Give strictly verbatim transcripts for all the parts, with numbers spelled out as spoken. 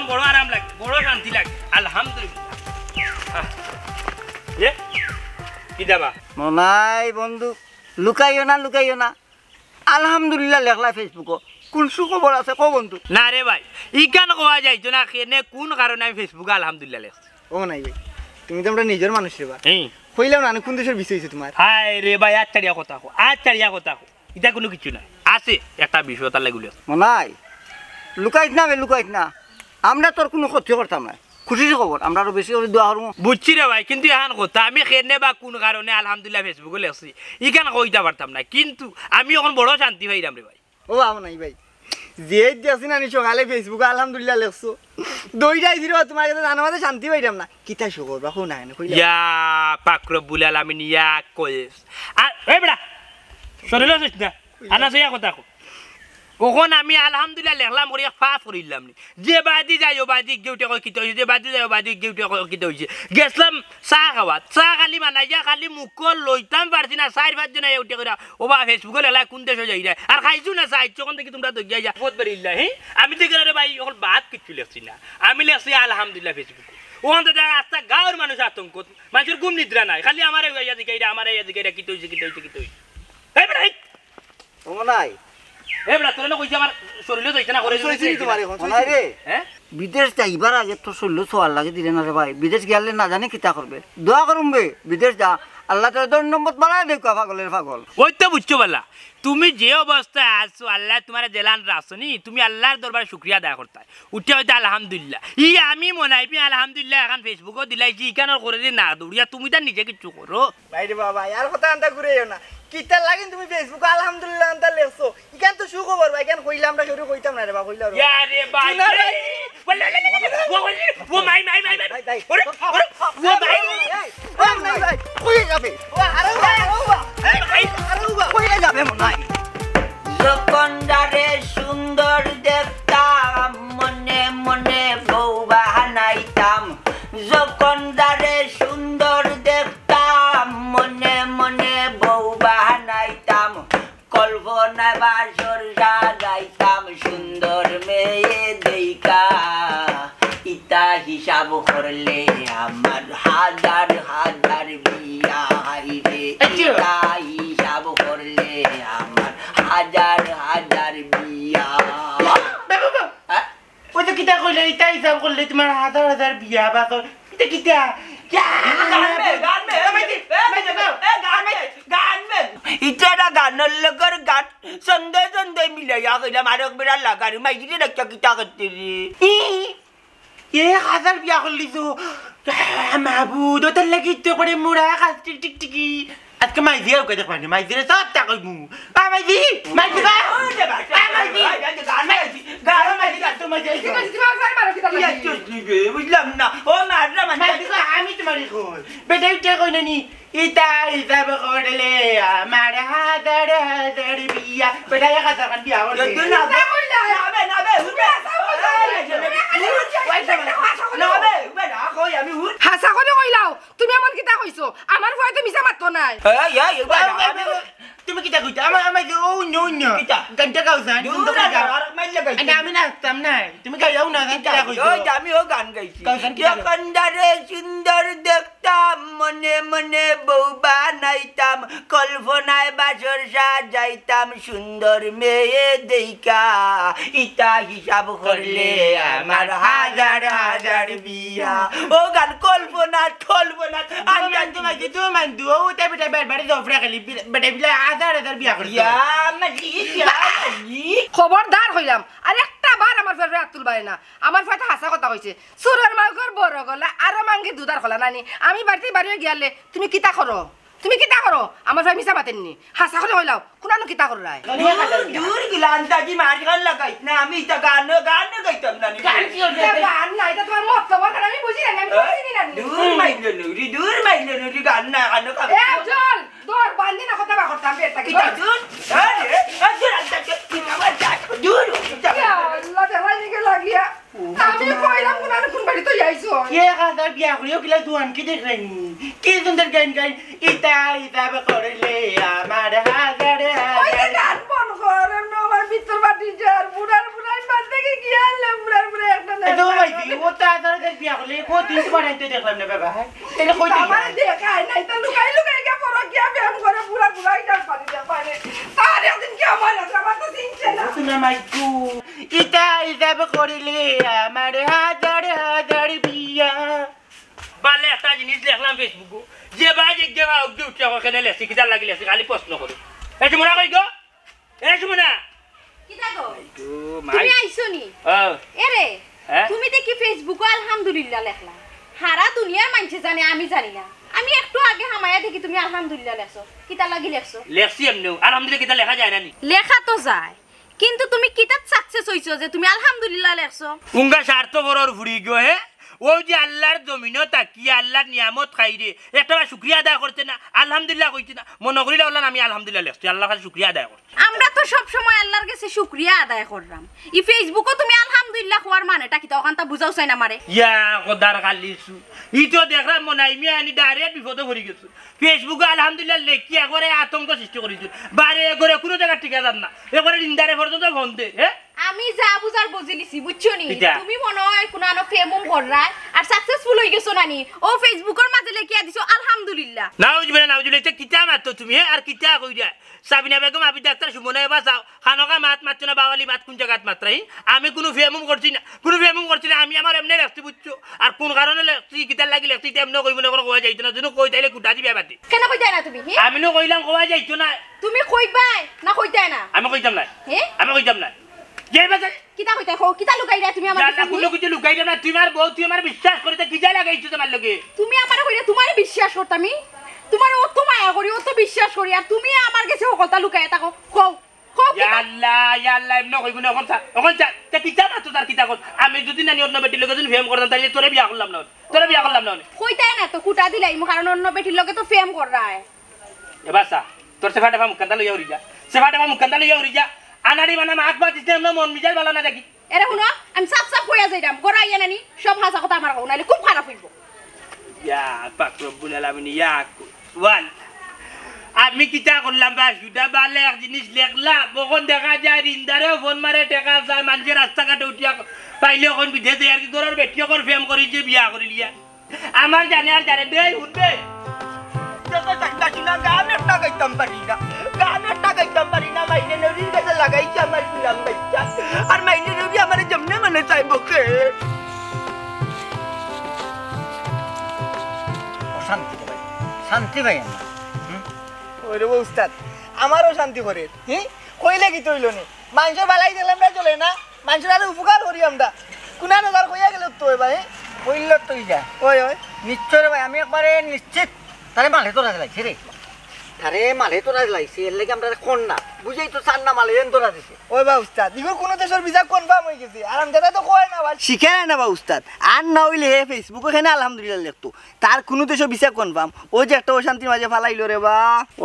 বড় আরাম লাগে, বড় শান্তি লাগে, আলহামদুলিল্লাহ। আহ, এ, কিতা বা? মনাই বন্ধু, লুকাইও না, লুকাইও না। আলহামদুলিল্লাহ লেখলা Facebook-ও। কুন সুখবর আছে, কও বন্ধু? না রে ভাই, ইখান কওয়া যাইতো না, কেনে কুন কারণে আমি Facebook-ও আলহামদুলিল্লাহ লেখছি। ও নাই ভাই, তুমি তো আমরার নিজর মানুষ রে বা। হুম। কইলাও না, কুন দেশর বিষয় অইছে তুমার? হায় রে ভাই, আচ্ছা রিয়া কথা কও, আচ্ছা রিয়া কথা কও। ইটা কুনু কিচ্ছু না। আছে একটা বিষয়, তার লাগি লেখছি। মনাই, লুকাইছ না বে, লুকাইছ না। আমরা তোর কুনু ক্ষতি করতাম না। খুশির খবর, আমরা আরো বেশি করি দোয়া করমু। বুঝছি রে ভাই, কিন্তু এখান কথা, আমি কেনে বা কুন কারণে আলহামদুলিল্লাহ Facebook-ও লেখছি, ইখান কইতাম পারতাম না, কিন্তু আমি অখন বড় শান্তি পাইরাম রে ভাই। ও বাবা নাই ভাই, যে দেখছি না নি সকালে Facebook-ও আলহামদুলিল্লাহ লেখছো, দৌড়াইছি রে বা, তুমার গেছে জানো মাঝে শান্তি পাইরাম না। কিতা সুখবর বা, কও না কেনে, কইলাও। ইয়া, পাক রব্বুল আলামিন ইয়া কইস। আর, এই বেটা, শরীল আছিস না? আনা সইয়া কথা কও। অখন আমি আলহামদুলিল্লাহ লেখলাম করি, এক পাপ করিলাম নি। যে বাদি যাই, ও বাদি গিয়া উঠে কয় কিতা অইছে, যে বাদি যাই, ও বাদি গিয়া উঠে কয় কিতা অইছে। গেছলাম চা খাওয়াত, চা খালি বানাইয়া খালি মুখো লইতাম পারছি না, চাইর পাঁচ জনে উঠে কইরা, ও বা Facebook-ও লেখলা কুন দেশো যাইরায়। আর খাইছো না চা, ইচ্ছা অখন দেখি তুমরা দগিয়া যা। বহুত বেরিল্লা, হে? আমি দেখি না রে ভাই, অখন বাদ কিচ্ছু লেখছি না। আমি লেখছি আলহামদুলিল্লাহ Facebook-ও। অখন তো দেখা আস্তা গাঁওর মানুষ আতঙ্কত, মানষর ঘুম নিদ্রা নাই, খালি আমারে উড়াইয়া জিকাইরা, আমারে উড়াইয়া জিকাইরা, কিতা অইছে, কিতা অইছে, কিতা অইছে। এই বেটা, এই। ও মনাই। এ বেটা, তোরে না কইছি আমার শরীলো যাইতে না করে, আমি কইছি নি তোমারে অখন, মনাই রে। হ্যাঁ? বিদেশ যাইবার আগে তোর শরীলো ছোয়ার লাগি দিলে না রে ভাই। বিদেশ গেলে না জানি কিতা করবে। দোয়া করুম বে, বিদেশ যা। আল্লায় তোরে ধন্য সম্পদ বাড়াই দেউক্কা, পাগলর পাগল। ওই তো বুঝছো বালা, তুমি যে অবস্থায় আছো, আল্লায় তুমারে যেলান রাখছো নি, তুমি আল্লার দরবারে শুকরিয়া আদায় করতায়। উঠিয়া কইতায় আলহামদুলিল্লাহ। ই আমি মনাই বে আলহামদুলিল্লাহ এখান Facebook-ও দিলাইছি, ইখানর করে দি না দৌড়িয়া, তুমি তার নিজে কিচ্ছু করো। ভাই রে বাবা, ইয়ার কথা আনতা ঘুরাইও না। কিতার লাগি তুমি Facebook-ও আলহামদুলিল্লাহ আনতা লেখছো? ইখান তো সুখবর ভাই, ইখান কইলে আমরা কেউরে কইতাম না রে বা, কইলাও রে বা। ইয়া রে ভাই, না রে। ও, ও, ও, ও, ও, মাই, মাই, মাই, মাই। ভাই, ভাই। ওরে, ওরে, ও ভাই। এই, ও নাই ভাই, কই যাবে? ও, আরে বা, আরে বা। এই ভাই। আরে বা, কই যাবে মনাই? যখন যারে সুন্দর দেখতাম, মনে মনে বউ বানাইতাম। যখন যারে সুন্দর দেখতাম, মনে মনে বউ বানাইতাম। কল্পনায় বাসর সাজাইতাম, সুন্দর মেয়ে দেইখা। ইতা হিসাব করলে আমার হাজার হাজার বিয়া, হায়রে। এই যে। ইতা হিসাব করলে আমার হাজার হাজার বিয়া। বে, বে, বে। হ্যাঁ? ওই তো কিতা কইলে, ইতা হিসাব করলে তুমার হাজার হাজার বিয়া বাসর। ইতা কিতা? ইয়া, গান বে, গান বে, গান বে, এ, গান বে, গান বে। ইতা না গানর লগর গান, ছন্দে ছন্দে মিলাইয়া কইলাম, আরক বেড়া লাগার, মাইজিরে ডাকিয়া কিতা করতে রে? ই, এক হাজার বিয়া করলি তো। আহ, মাবুদ, ওটার লাগি তো করে মোরা কাজ টিক টিক টিকি। আজকে মাইজি আউক্কা দেখবানি, মাইজিরে সবটা কইমু। আ, মাইজি, মাইজি গো। ওই যে ভাই, আ, মাইজি। ভাই, ভাই, গান মাইজি, গান মাইজি, গান তো মাইজি। কিতা, কিতা, মার, মার, কিতা মাইজি? ইয়া, চুপ নি বে, বুঝলাম না। ও মাররা মাইজি। মাইজি গো, আমি তুমারে কই। বেটা উঠে কই না নি। ইতা হিসাব করলে আমার হাজার হাজার বিয়া। বেটা এক হাজার খান বিয়া করলে। এ, তুই না বে। না বে, না বে, উঠ বে। না বে, উঠ বে, না, কই আমি উঠ। হাছা করি কইলাও। তুমি এমন কিতা কইছো? আমার ফুয়ায় তো মিছা মাততো নায়। এই, এই, এই, এই, এই, তুমি কিতা কইতা? আমার, আমার যে, ও, অন্য, অন্য। কিতা? গানটা গাও, জান, দূর সুন্দর করে না, গাও। আর মাইল লাগাইছে। আরে, আমি নাচতাম না। তুমি গাইও না, গান কিতা কিতা কইছো? ওই যে আমি ও গান গাইছি। গাও, গান কিতা গাও? যখন যারে সুন্দর দেখতাম, মনে মনে বউ বানাইতাম, কল্পনায় বাসর সাজাইতাম, সুন্দর মেয়ে দেইখা। ইতা হিসাব করলে আমার হাজার হাজার বিয়া। ও গান কল্পনা, কল্পনা। আমি আনতে মাঝে তো মানতু, ও উঠে বেটা বেট বাড়ি দফরা খালি, বেটা বিলা হাজার হাজার বিয়া করছে। ইয়া, মাজি, ইয়া, মাজি। খবরদার কইলাম, আর একটা বার আমার ফুয়ার ফুয়ায় আত তুলবায় না। আমার ফুয়ায় তো হাছা কথা কইছে। চুরর মাউগর বড় গলা, আরো মাঙ্গি দুধার খলা নানি। আমি বাড়িতে বাড়িয়ে গিয়ালে, তুমি কিতা করো? তুমি কিতা করো? আমার ফুয়ায় মিছা মাতের নি। হাছা করি কইলাও, কুনানো কিতা কররায়? দূর, দূর, গিলান তাজি মার গান লাগাইস না, আমি ইতা গান, গান গাইতাম না নি। গান কি করবে? ইতা গান না, ইতা তুমার মতলবর গান, আমি বুঝি না, আমি এ? বুঝি না নি। দূর মাইলে নুরি, দূর মাইলে নুরি, গান না, গান খাবে। এ, চল, দর বান্ধি না কথা বা করতাম, বেটা কি কিতা বল? দূর? আরে, আরে, আরে, আরে, দূর, দূর। ইয়া আল্লাহ, বেড়াই নিকে লাগিয়া। আমি কইলাম, কুনানো কুন বাড়ি তো আইছো? কে কাদার বিয়া করিও কিলা জুয়ান কি দেখরায়নি? কি সুন্দর গান গাই, ইতা ইতা করলে আমার হাজার ওই যে হাজার। গান বন্ধ কর, এমন আমার ভিতর বাটি যার, বুড়ার বুড়াই বাদ থেকে কি আর লে, বুড়ার বুড়াই একটা এ তো নাই। ভাই, এই কদিন তোমার এনতে দেখলাম না বাবা, হ্যাঁ? তাহলে কই দিলা? আমারে দেখায় নাই, তো লুকাই লুকাই গিয়া পরকিয়া প্রেম করে পুরা পুরা হিসাব পানি দিয়া পারে। তার একদিন কি আমার আছে, আমার তো চিনছে না। তুমি মাইকু, ইতা হিসাব করিলে আমার হাজার হাজার বিয়া। বালে একটা জিনিস দেখলাম Facebook-ও, যে বাজ এক জায়গা অগ্নি উঠিয়া ওখানে লেখছি, কিতার লাগি লেখছি, খালি প্রশ্ন করে। এ সুমনা কই গো? এ সুমনা! কিতা গো? ও, মাই। তুমি আইছো নি? ও। এরে, হ্যাঁ? তুমি দেখি Facebook-ও আলহামদুলিল্লাহ লেখলা। হারা দুনিয়ার মানষে জানে, আমি জানি না। আমি একটু আগে হামাইয়া দেখি তুমি আলহামদুলিল্লাহ লেখছো। কিতার লাগি লেখছো? লেখছি এমনেও। আলহামদুলিল্লাহ কিতা লেখা যায় না নি? লেখা তো যায়, কিন্তু তুমি কিতাত success অইছো যে তুমি আলহামদুলিল্লাহ লেখছো? উঙ্গা স্বার্থপরর ফুড়ি গো, হে? ও যে আল্লাহর জমিনো থাকি আল্লাহর নিয়ামত খাইরে, একটা বার শুকরিয়া আদায় করতে না, আলহামদুলিল্লাহ কইতে না, মনো করিলা অলান আমি আলহামদুলিল্লাহ লেখছি, আল্লাহর কাছে শুকরিয়া আদায় করছি। আমরা তো সব সময় আল্লাহর কাছে শুকরিয়া আদায় করলাম। ই Facebook-ও তুমি আলহামদুলিল্লাহ কওয়ার মানেটা কিতা? অখানতা বুঝাও চাই না আমারে। ইয়া, খোদার খালি সু। ই তো দেখলাম মনাই মিয়া আনি direct বিপদো পড়ি গেছে। Facebook-ও আলহামদুলিল্লাহ লেখি একবারে আতঙ্ক সৃষ্টি করি দিল। বারে এগরে কুনু জাগাত টিকা যার না। এগরে রিন্দারে পর্যন্ত ফোন দে, হ্যাঁ? আমি যা বুঝার বুঝিলিছি, বুঝছো নি? কিতা? তুমি মনো অয় কুনু আনো প্রেম-উম কররায়, আর successful অই গেছো না নি? ও Facebook-র মাঝে লেখিয়া দিছো, আলহামদুলিল্লাহ। নাউজুবিল্লাহ, নাউজুবিল্লাহ, ইতা কিতা মাতো তুমি, হ্যাঁ? আর কিতা কইরা? সাবিনা বেগম, আবিদ আক্তার, সুমনা, এবার যাও। খানোকা মাত মাতছো না, বাওয়ালি মাত কুন জাগাত মাতরায়? আমি কুনু প্রেম-উম করছি না, কুনু প্রেম-উম করছি না, আমি আমার এমনে রাখছি, বুঝছো? আর কুন কারণে লেখছি, কিতার লাগি লেখছি, ইতা এমনে কইবো না, কুনু কওয়া যাইতো না, যুদি কই তাইলে কুটা দিবা বাদে। কেনে কইতায় না তুমি, হে? আমি নু কইলাম কওয়া যাইতো না। তুমি কইবায় না কইতায় না? আমি কইতাম না। হে? আমি কইতাম না। যাইবা যাই। কিতা কইতায় কও? কিতা লুকাইরায় তুমি আমার কাছে? কুনু কিছু লুকাইরাম না, তুমার বউ, তুই আমারে বিশ্বাস করিতে কিতা লাগাইছো তুমার লগে? তুমি আমারে কইরায় তুমারে বিশ্বাস করতাম আমি? তুমারে অত মায়া করি, অত বিশ্বাস করি, আর তুমি আমার কাছে হকলতা লুকাইয়া থাকো। কও, কও ইয়া কিতা? আল্লাহ, ইয়া আল্লাহ, এমনে কইবো না, অখন চা, অখন চা, তে কিতা মাতো তার কিতা কর? আমি যুদি নানি অন্য বেটির লগে যুদি প্রেম করতাম, তাইলে তোরে বিয়া করলাম না, তোরে বিয়া করলাম না। কইতায় না তো, কুটা দিলাইমু, কারণ অন্য বেটির লগে তো প্রেম কররায়। এবার চা, তোর সেফা টেফা মুখানটা লইয়া উড়ি যা, সেফা টেফা মুখানটা লইয়া উড়ি যা, আনাড়ি বানা মাত মাতিস না, এমনে মন মিজাজ ভালা না দেখি। এরে হুনো, আমি সাফ সাফ কইয়া যাইরাম, ঘরো আইয়া নানি সব হাছা কথা আমারে কও, নাইলে খুব খারাপ অইবো। ইয়া পাক রব্বুল আলামিন, ইয়া কু-, ওয়ান। আমি কিতা করলাম বা, সুদা বালে এক জিনিস লেখলাম, অখন দেখা যায় রিন্দারেও ফোন মারে, টেকা চায়, মানষে রাস্তাঘাটে উঠিয়া পাইলে অখন বিদেশে আর কি, ঘরর বেটি অকল প্রেম করি যে বিয়া করিলিয়া। আমার জানে আর জানে, দেই হুনবে। যত চাইতাছি না, গান একটা গাইতাম পারি না, গান একটা গাইতাম পারি না, মাইনে নবীর কাছে লাগাইছে আমার গুলাম বাইচ্চা। আর মাইনে নবী আমারে যেমনে মনে চায় বকে। অশান্তি রে ভাই, শান্তি ভাই আমার। হুম? ওই রে উস্তাদ, আমারও শান্তি করে। হি? কইলে কিতা অইলো নি? মানষর বালাই দিলাম না চলে না, মানষর আরো উপকার করি আমরা। কুনা নজর কইয়া গেল তো ভাই? কইল তো ইয়া। ওই, ওই। নিশ্চয় রে ভাই, আমি একবারে নিশ্চিত। তারে মালে ধরা দিলাইছে রে। তারে মালে ধরা দিলাইছে, এর লাগি আমরা কোন না। বুঝাই তো চার না মালে এন ধরা দিছে। ওই বা উস্তাদ, ইগর কুনু দেশর ভিসা কনফার্ম অই গেছে। আর আমি দাদা তো কয় না ভাই। শিখে না বা উস্তাদ। আর না অইলে হে Facebook-ও কেনে আলহামদুলিল্লাহ লেখতো। তার কুনু দেশর ভিসা কনফার্ম। ও যে একটা অশান্তির মাঝে ফালাইলো রে বা।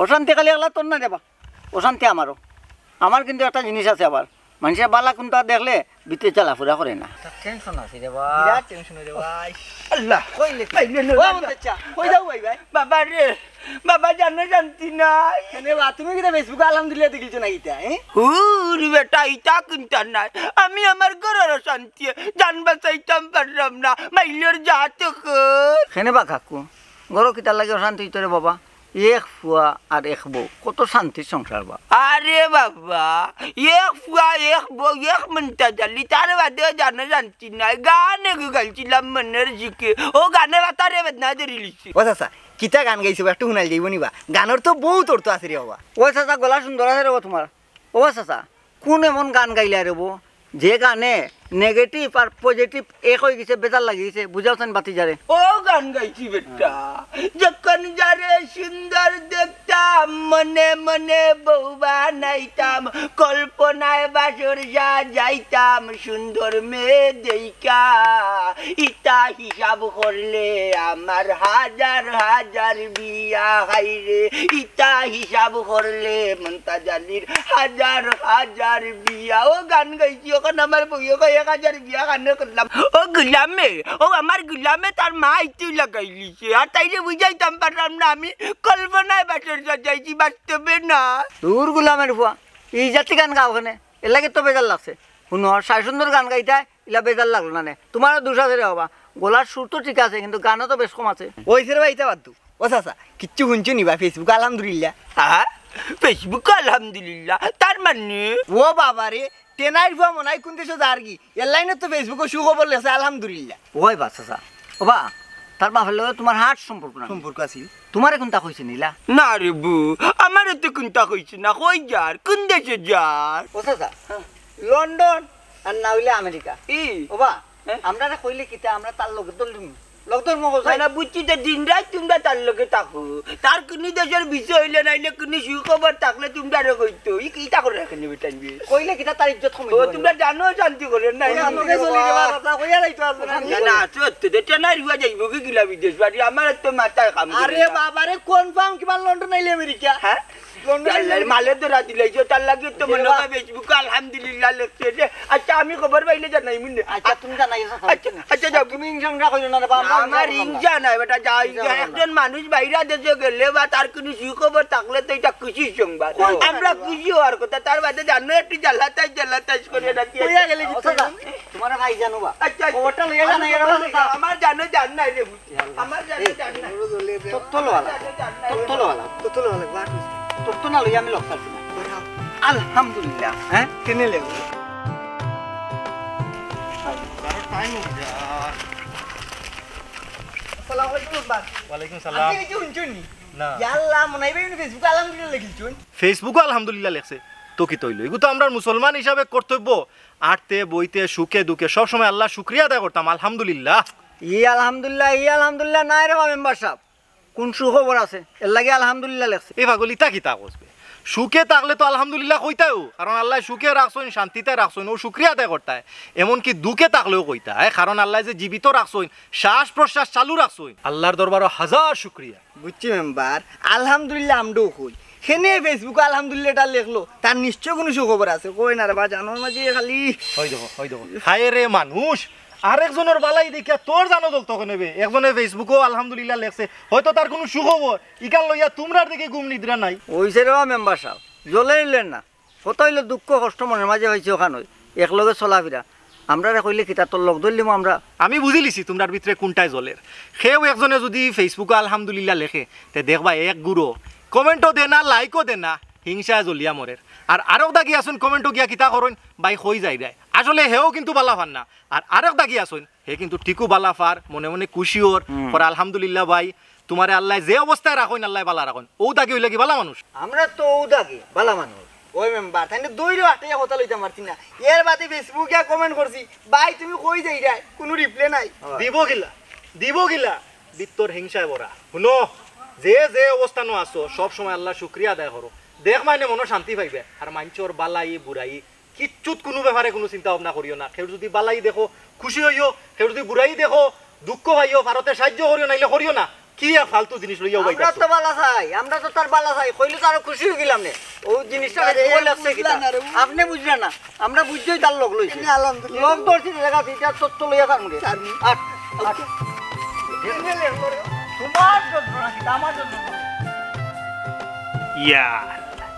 অশান্তি খালি একলা তোর না রে বা। অশান্তি আমারও। আমার কিন্তু একটা জিনিস আছে আবার। মানষে বালা কুনতা দেখলে ভিতরে চলাফেরা করে না। টেনশন আছে রে ভাই। বিরাট টেনশন রে ভাই। আল্লাহ। কইলে কি? ভাই, নে, নে, ও নে, বন্ধু, আচ্ছা, কই যাও ভাই, ভাই? বাবা রে, বাবা জানো শান্তি নাই। কেনে বা, তুমি কিতা Facebook-ও আলহামদুলিল্লাহ দেখিলছো না ইতা, এ? হুর বেটা, ইতা কিনতা নাই। আমি আমার ঘরর অশান্তি, জান বাঁচাইতাম পারলাম না। মাইলর জাত কর। কেনে বা কাকু, ঘরো কিতার লাগি অশান্তি অইতো রে বাবা? এক ফুয়া আর এক বউ, কত শান্তির সংসার বা। আরে বাবা, এক ফুয়া, এক বউ, এক মন্তাজ আলী, তার বাদেও জানো শান্তি নাই। গান এগু গাইছিলাম মনর জিকে, ও গানে বাতারে বেদনা ধরিলিছে। ও চাচা, কিতা গান গাইছো বা? একটু হুনাইল যাইবো নি বা? গানর তো বউত অর্থ আছে রে বাবা। ও চাচা, গলা সুন্দর আছে রে বা তুমার। ও চাচা, কুন এমন গান গাইলা রে বউ, যে গানে negative আর positive এক অই গেছে, বেজার লাগি গেছে, বুঝাও চাইন বাতিজারে। ও গান গাইছি বেটা, যখন যারে সুন্দর দেখতাম, মনে মনে বউ বানাইতাম, কল্পনায় বাসর সাজাইতাম, সুন্দর মেয়ে দেইখা, ইতা হিসাব করলে আমার হাজার হাজার বিয়া, হায়রে, ইতা হিসাব করলে মন্তাজ আলীর হাজার হাজার বিয়া। ও গান গাইছি, অখন আমার বউয়ে কয় এক হাজার বিয়া কানে করলাম। ও গুলামে, ও আমার গুলামে তার মা ইতু লাগাইলিছে। আর তাইরে বুঝাইতাম পারলাম না আমি কল্পনায় বাসর সাজাইছি, বাস্তবে না। দূর গুলামের ফুয়া, ই জাতি গান গাও কেনে? এর লাগি তো বেজার লাগছে। হুনো, সাই সুন্দর গান গাইতায়, ইলা বেজার লাগলো না নে। তুমারও দোষ আছে রে বাবা। গলার সুর তো ঠিক আছে, কিন্তু গানও তো বেশ কম আছে। ওই ছেড়ে ভাই, ইতা বাদ দেও। ও চাচা, কিচ্ছু হুনছো নি বা Facebook আলহামদুলিল্লাহ? হ্যাঁ, Facebook আলহামদুলিল্লাহ, তার মানে? ও বাবা রে, টেনাইর ফুয়া মনে হয় কোন দেশো যার কি, এর লাইনে তো Facebook-ও সুখবর লেখছে আলহামদুলিল্লাহ। ওই বা চাচা, ও বা, তার বাপের লগে তোমার হাট সম্পর্ক না? সম্পর্ক আছিল। তোমারে কোনটা কইছে নিলা? না রে বু, আমারে তো কোনটা কইছে না, কই যার, কোন দেশে যার? ও চাচা, লন্ডন আর না হইলে আমেরিকা। ই। ও বা, হ্যাঁ? আমরারে কইলে কিতা, আমরা তার লগে দলিম। লগ ধর্ম কও, না, না, বুঝছি তো, দিন রাত তোমরা তার লগে থাকো। তার কুনু দেশর বিষয় হইলে নাইলে কুনু সুখবর থাকলে তোমরারে কইতো। ই কিতা করে রাখেন বেটাইন? কইলে কিতা তার ইজ্জত কমে ও, যাবে? তোমরা জানো শান্তি করে না? ওই আমরারে চলি রে বাবা, তা কইয়া যাইতো আসবে না। না, না, সত্যি, এটা না রিওয়া যাইবো কি গিলা বিদেশ বাড়ি? আমার তো মাথায় কাম করে আরে না। বাবা রে, কনফার্ম কিবা লন্ডন আইলে আমেরিকা? হ্যাঁ? লন্ডন আইলে আল্লাহর মালে ধরা দিলাইছো, তার লাগি তো মনে হয় Facebook আলহামদুলিল্লাহ লেখছে রে। আচ্ছা, আমি খবর পাইলে জানাই মুন্নে। আচ্ছা, তুমি জানাই, আচ্ছা, আচ্ছা, যাও। তুমি হিংসা কইরো না রে বাবা, আমরা আমার হিংসা নাই বেটা, যাও, যাও, যাও। একজন মানুষ বাইরা দেশে গেলে বা তার কুনু সুখবর থাকলে তো এটা খুশির সংবাদ। কই আমরা থাকবে? খুশি হওয়ার কথা, তার বাদে জানো একটু জ্বালাতাই জ্বালাতাই করে রাখি। কইয়া গেলে কি আচ্ছা, তুমি? তোমার ভাই জানো বা? আচ্ছা, আচ্ছা। খবরটা লইয়া জানাই, এরা কথা। আমার জানো জান নাই রে। আমার জানো জান নাই। তত্ত্ব লওয়ালা। তত্ত্ব লওয়ালা। তত্ত্ব লওয়ালা, বা। তত্ত্ব না লইয়া আমি লগ পাচ্ছি না। আলহামদুলিল্লাহ, হ্যাঁ? কেনে লেগো? আসসালামু আলাইকুম, আব্বা। ওয়ালাইকুম সালাম। আপনি কিছু শুনছেন নি? না। ইয়াল্লা, মনে হয় Facebook আলহামদুলিল্লাহ লিখছেন। Facebook আলহামদুলিল্লাহ লেখছে। তো কিতা অইলো? এগু তো আমরার মুসলমান হিসাবে কর্তব্য। আটতে, বইতে, সুখে, দুঃখে সব সময় আল্লাহর শুকরিয়া আদায় করতাম, আলহামদুলিল্লাহ। ই আলহামদুলিল্লাহ, ই আলহামদুলিল্লাহ নায় রে বা মেম্বার সাব। কোন সুখবর আছে? এর লাগি আলহামদুলিল্লাহ লেখছে। এ পাগল, ইতা কিতা কস বে? সুখে থাকলে তো আলহামদুলিল্লাহ কইতায়ও, কারণ আল্লায় সুখে রাখছইন, শান্তিতে রাখছইন, অউ শুকরিয়া আদায় করতায়। এমনকি দুঃখে থাকলেও কইতায়, কারণ আল্লায় যে জীবিত রাখছইন, শ্বাস প্রশ্বাস চালু রাখছইন, আল্লাহর দরবারো হাজার শুকরিয়া। বুঝছি মেম্বার, আলহামদুলিল্লাহ আমরাও কই। কেনে Facebook আলহামদুলিল্লাহ এটা লেখলো, তার নিশ্চয় কুনু সুখবর আছে। কই না রে বা, জানোর মাঝে খালি ওই দেখো, ওই দেখো। হায় রে মানুষ, আরেকজনর বালাই দেখিয়া তোর জানো জ্বলতো কেনে বে? একজনে Facebook-ও আলহামদুলিল্লাহ লেখছে, হয়তো তার কুনু সুখবর, ইখান লইয়া তুমরার দেখি ঘুম নিদ্রা নাই। অইছে রে বা মেম্বার সাব, জ্বলে নিলেন না। কত অইলো দুঃখ কষ্ট মনের মাঝে পাইছি অখান অই। একলগে চলাফিরা। আমরারে কইলে কিতা তোর লগ ধরলিমু আমরা? আমি বুঝিলিছি তুমরার ভিতরে কুনটায় জ্বলের। কেউ একজনে যুদি Facebook-ও আলহামদুলিল্লাহ লেখে, তে দেখবায় এক গুরু comment-ও দেয় না, like-ও দেয় না, হিংসায় জ্বলিয়া মরের। আর আরক দাগি আছইন comment-ও গিয়া কিতা করইন, ভাই কই যাইরায়। আসলে হেও কিন্তু বালা পার না। আর আরক দাগি আছইন, হে কিন্তু ঠিকউ বালা পার, মনে মনে খুশি অর, হুম। কর আলহামদুলিল্লাহ ভাই, তুমারে আল্লায় যে অবস্থায় রাখইন, আল্লায় বালা রাখইন। অউ দাগি অইলা কি বালা মানুষ? আমরা তো অউ দাগি বালা মানুষ। ওই মেম্বার, তাইন দৌড়ে আটে কথা লইতাম পারছি না। এর বাদে Facebook-এ comment করছি, "ভাই, তুমি কই যাইরায়?" কুনু reply নাই। দিবো কিলা, দিবো কিলা, ভিতর হিংসায় ভরা। হুনো, যে যে অবস্থানো আছো, সব সময় আল্লাহর শুকরিয়া আদায় করো। দেখ মাইনষে মনো শান্তি পাইবে। আর মাইনষর বালাই, বুরাই, কিচ্ছুত কুনু ব্যাপারে কুনু চিন্তা ভাবনা করিও না। কেউ যুদি বালাই দেখো, খুশি অইও, কেউ যুদি বুরাই দেখো, দুঃখ পাইও, পারতে সাহায্য করিও, নাইলে করিও না। কি আর ফালতু জিনিস লইয়া আমরা উবাইতাছো? তো বালা চাই, আমরা তো তার বালা চাই, কইলে তো আরো খুশি অইগেলাম নে। অউ জিনিসটা আরে, Facebook-ও লেখছে কিতা? বুঝলা না রে, ও আপনে বুঝলা না, আমরা বুঝছি তার লগ লইছি। এমনি আলহামদুলিল্লাহ। লগ ধরছি, দেখা দিছে, আর তত্ত্ব লইয়া কার মুখে। চার মিনিট। আট, আট। এমনি লেখলো রে। তোমার জন্য নাকি, আমার জন্য? ইয়া আল্লাহ।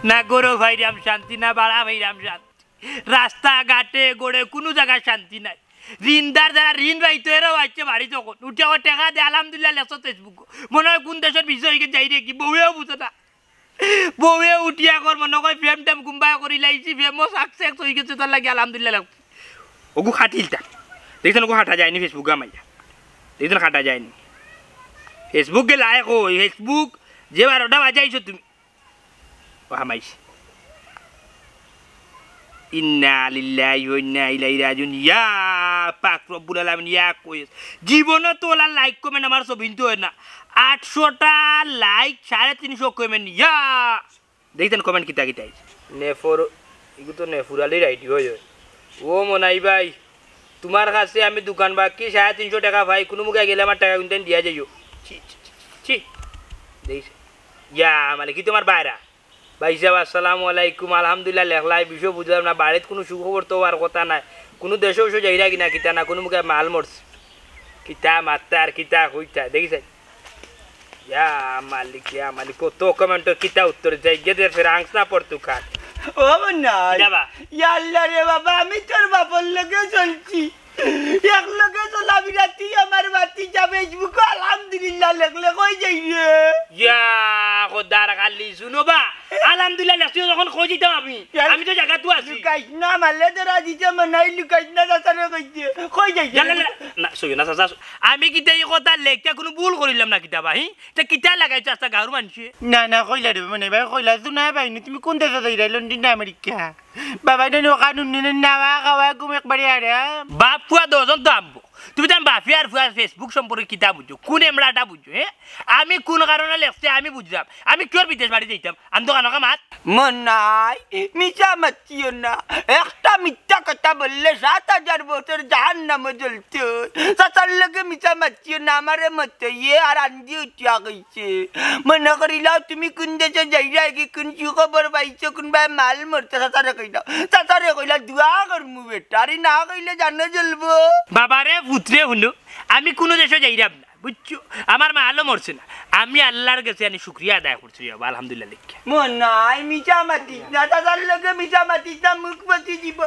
না ঘরো পাইরাম শান্তি, না বাড়া পাইরাম শান্তি। রাস্তা ঘাটে ঘরে কুনু জাগাত শান্তি নাই। ঋণদার যারা ঋণ পাইতো, এরাও আইছে বাড়িত অখন। উঠি আবার টেকা দে, আলহামদুলিল্লাহ লেখছে Facebook-ও। মনে হয় কুন দেশর বিষয় অইগেছে, যাইরে কি, বউয়েও বুঝে না। বউয়ে উঠিয়া কর মনে কয় প্রেম টেম কুনবায় করিলাইছি, প্রেমও success অইগেছে, তার লাগি আলহামদুলিল্লাহ লেখছে। অগু খাটিলতা। দেখছইন অগু খাটা যায়নি Facebook-ও হামাইয়া। দেখছইন খাটা যায়নি। Facebook গেলে আয় কই, Facebook যে বারোটা বাজাইছো তুমি। ও হামাইছে। ইন্না লিল্লাহি ওয়া ইন্না ইলাইহি রাজিউন। ইয়া পাক রব্বুল আলামিন, ইয়া কইস। জীবনে তো অলা like comment আমার ছবিন তো অয় না। আটশোটা like, সাড়ে তিনশো comment। ইয়া! দেখছইন comment কিতা কিতা আইছে। নেফর, ইগু তো নেফুর আলীর ID অয় অয়। ও মনাই ভাই, তুমার কাছে আমি দোকান বাকি সাড়ে তিনশো টেকা পাই, কুনু মুখে গেলে আমার টেকা কিন্তু দিয়া যাইও। ছি, ছি, ছি, ছি। দেখছইন? ইয়া, মানে কি তুমার বাইরা? ভাইসাব, আসসালামু আলাইকুম। আলহামদুলিল্লাহ লেখলাই, বিষয় বুঝলাম না। বাড়িত কুনু সুখবর তো অওয়ার কথা নায়। কুনু দেশো উশো যাইরা কিনা কিতা না, কুনু মুখে মাল মরছে। কিতা মাততা আর কিতা কইতা, দেখছইন? ইয়া মালিক, ইয়া মালিক, কত comment-র কিতা উত্তর দেয়, গেদে ফের আংস না পড়তু খান। ও মনাই। কিতা বা? ইয়া আল্লাহ রে বাবা, আমি তোর বাপর লগে চলছি। এক লগে চলাফিরা আল্লাহ তো রাজি যে মনাই লুকাইস না, চাচারে কইছে। কই যাইছে? না, না, না, না, সইও না, চাচা। আমি কিতা ই কথা লেখিয়া কুনু ভুল করিলাম না কিতা বা, হি? তে কিতা লাগাইছে আস্তা গাঁওর মানষে? না, না, কইলা রে, মনাই ভাই, কইলা, তো না ভাই, তুমি কুন দেশো যাইরায়, লন্ডন না আমেরিকা? বাবা, এটা নিয়ে কানুন নিয়ে নাওয়া খাওয়া ঘুম একবারে আরাম। বাপ ফুয়া দুইজন তো আমবো। তুমি তো আমি বাফিয়া আর ফুয়া Facebook সম্পর্কে কিতা বুঝো? কুন এমরাটা বুঝো, হে? আমি কুন কারণে লেখছি আমি বুঝলাম। আমি কিওর বিদেশ বাড়ি যাইতাম? আমি তো কানো কামাত। মনাই, মিছা মাতিও না। একটা মিথ্যা কথা বললে সাত হাজার বছর জাহান্নামো জ্বলতে হয়। চাচার লগে মিছা মাতিও না, আমারে মতো ইয়ে আর আন্দি উঠিয়া গেছে। মনে করিলাও তুমি কুন দেশো যাইরায় কি, কুন সুখবর পাইছো, কুনবায় মাল মরছে, চাচারে কইলাও। চাচারে কইলা দোয়া করমু বেটা, আরে না কইলে জানো জ্বলবো। বাবারে, পুতরে, হুনো, আমি কুনু দেশো যাইরাম না, বুঝছো? আমার মালও মরছে না। আমি আল্লার গেছে আনি শুকরিয়া আদায় করছি, বাবা, আলহামদুলিল্লাহ লেখিয়া। মনাই, মিছা মাতিস না, চাচার লগে মিছা মাতিস না, মুখ ফসি দিব।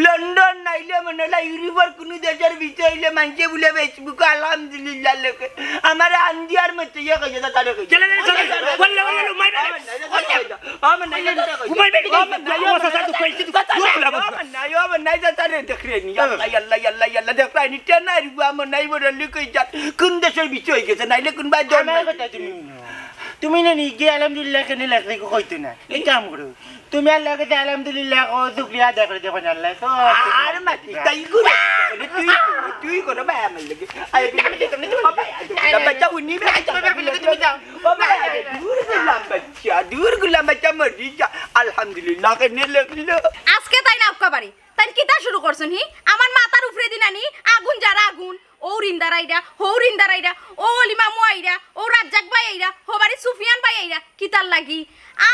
লন্ডন নাইলে মনে অইলা ইউরোপর কুনু দেশর বিষয় অইলে মানষে বুলে Facebook-ও আলহামদুলিল্লাহ লেখে। আমারে আন্দিয়ার মতো ইয়ে কইছে, চাচারে কইছে। চলে, চলে, চলে, চলে। বললে, বললে, উমাই বেটি। আমার নাই, আমার নাই, আমার নাই, আমার নাই, আমার নাই, আমার নাই, চাচারে দেখরে নি। আল্লাহ, আল্লাহ, আল্লাহ, আল্লাহ, দেখরে নি। টেনার বুয়া আমার নাই, বড় লোক অই যার। কুন দেশর বিষয় অই গেছে, নাইলে কুনবায় দল আমার নাই। কথা তুমি হুনো। তুমি না নিজে আলহামদুলিল্লাহ কেনে লেখলে কইতো না। এক কাম করো। তুমি আল্লার গেছে আলহামদুলিল্লাহ কও, শুকরিয়া আদায় করে দেখো না আল্লাহ। তো আর মাতি, তাই করে দিতে পারে, তুই কর, তুই কর, ভাই, আমার লগে। আরে, বাচ্চা উনি, বাচ্চা, তুমি যাও। ও ভাই, আরে, দূর গুলাম বাচ্চা, দূর গুলাম বাচ্চা, মরি যা। আলহামদুলিল্লাহ, কেনে লেখলো? আজকে তাইন আউক্কা বাড়ি। তাইন কিতা শুরু করছইন, হি? আমার মাথার উপরে দিন আনি আগুন যারা আগুন। অউ রিন্দার আইরা, হউ রিন্দার আইরা, অউ অলি মামু আইরা, অউ রাজ্জাক ভাই আইরা, হবারি সুফিয়ান ভাই আইরা, কিতার লাগি?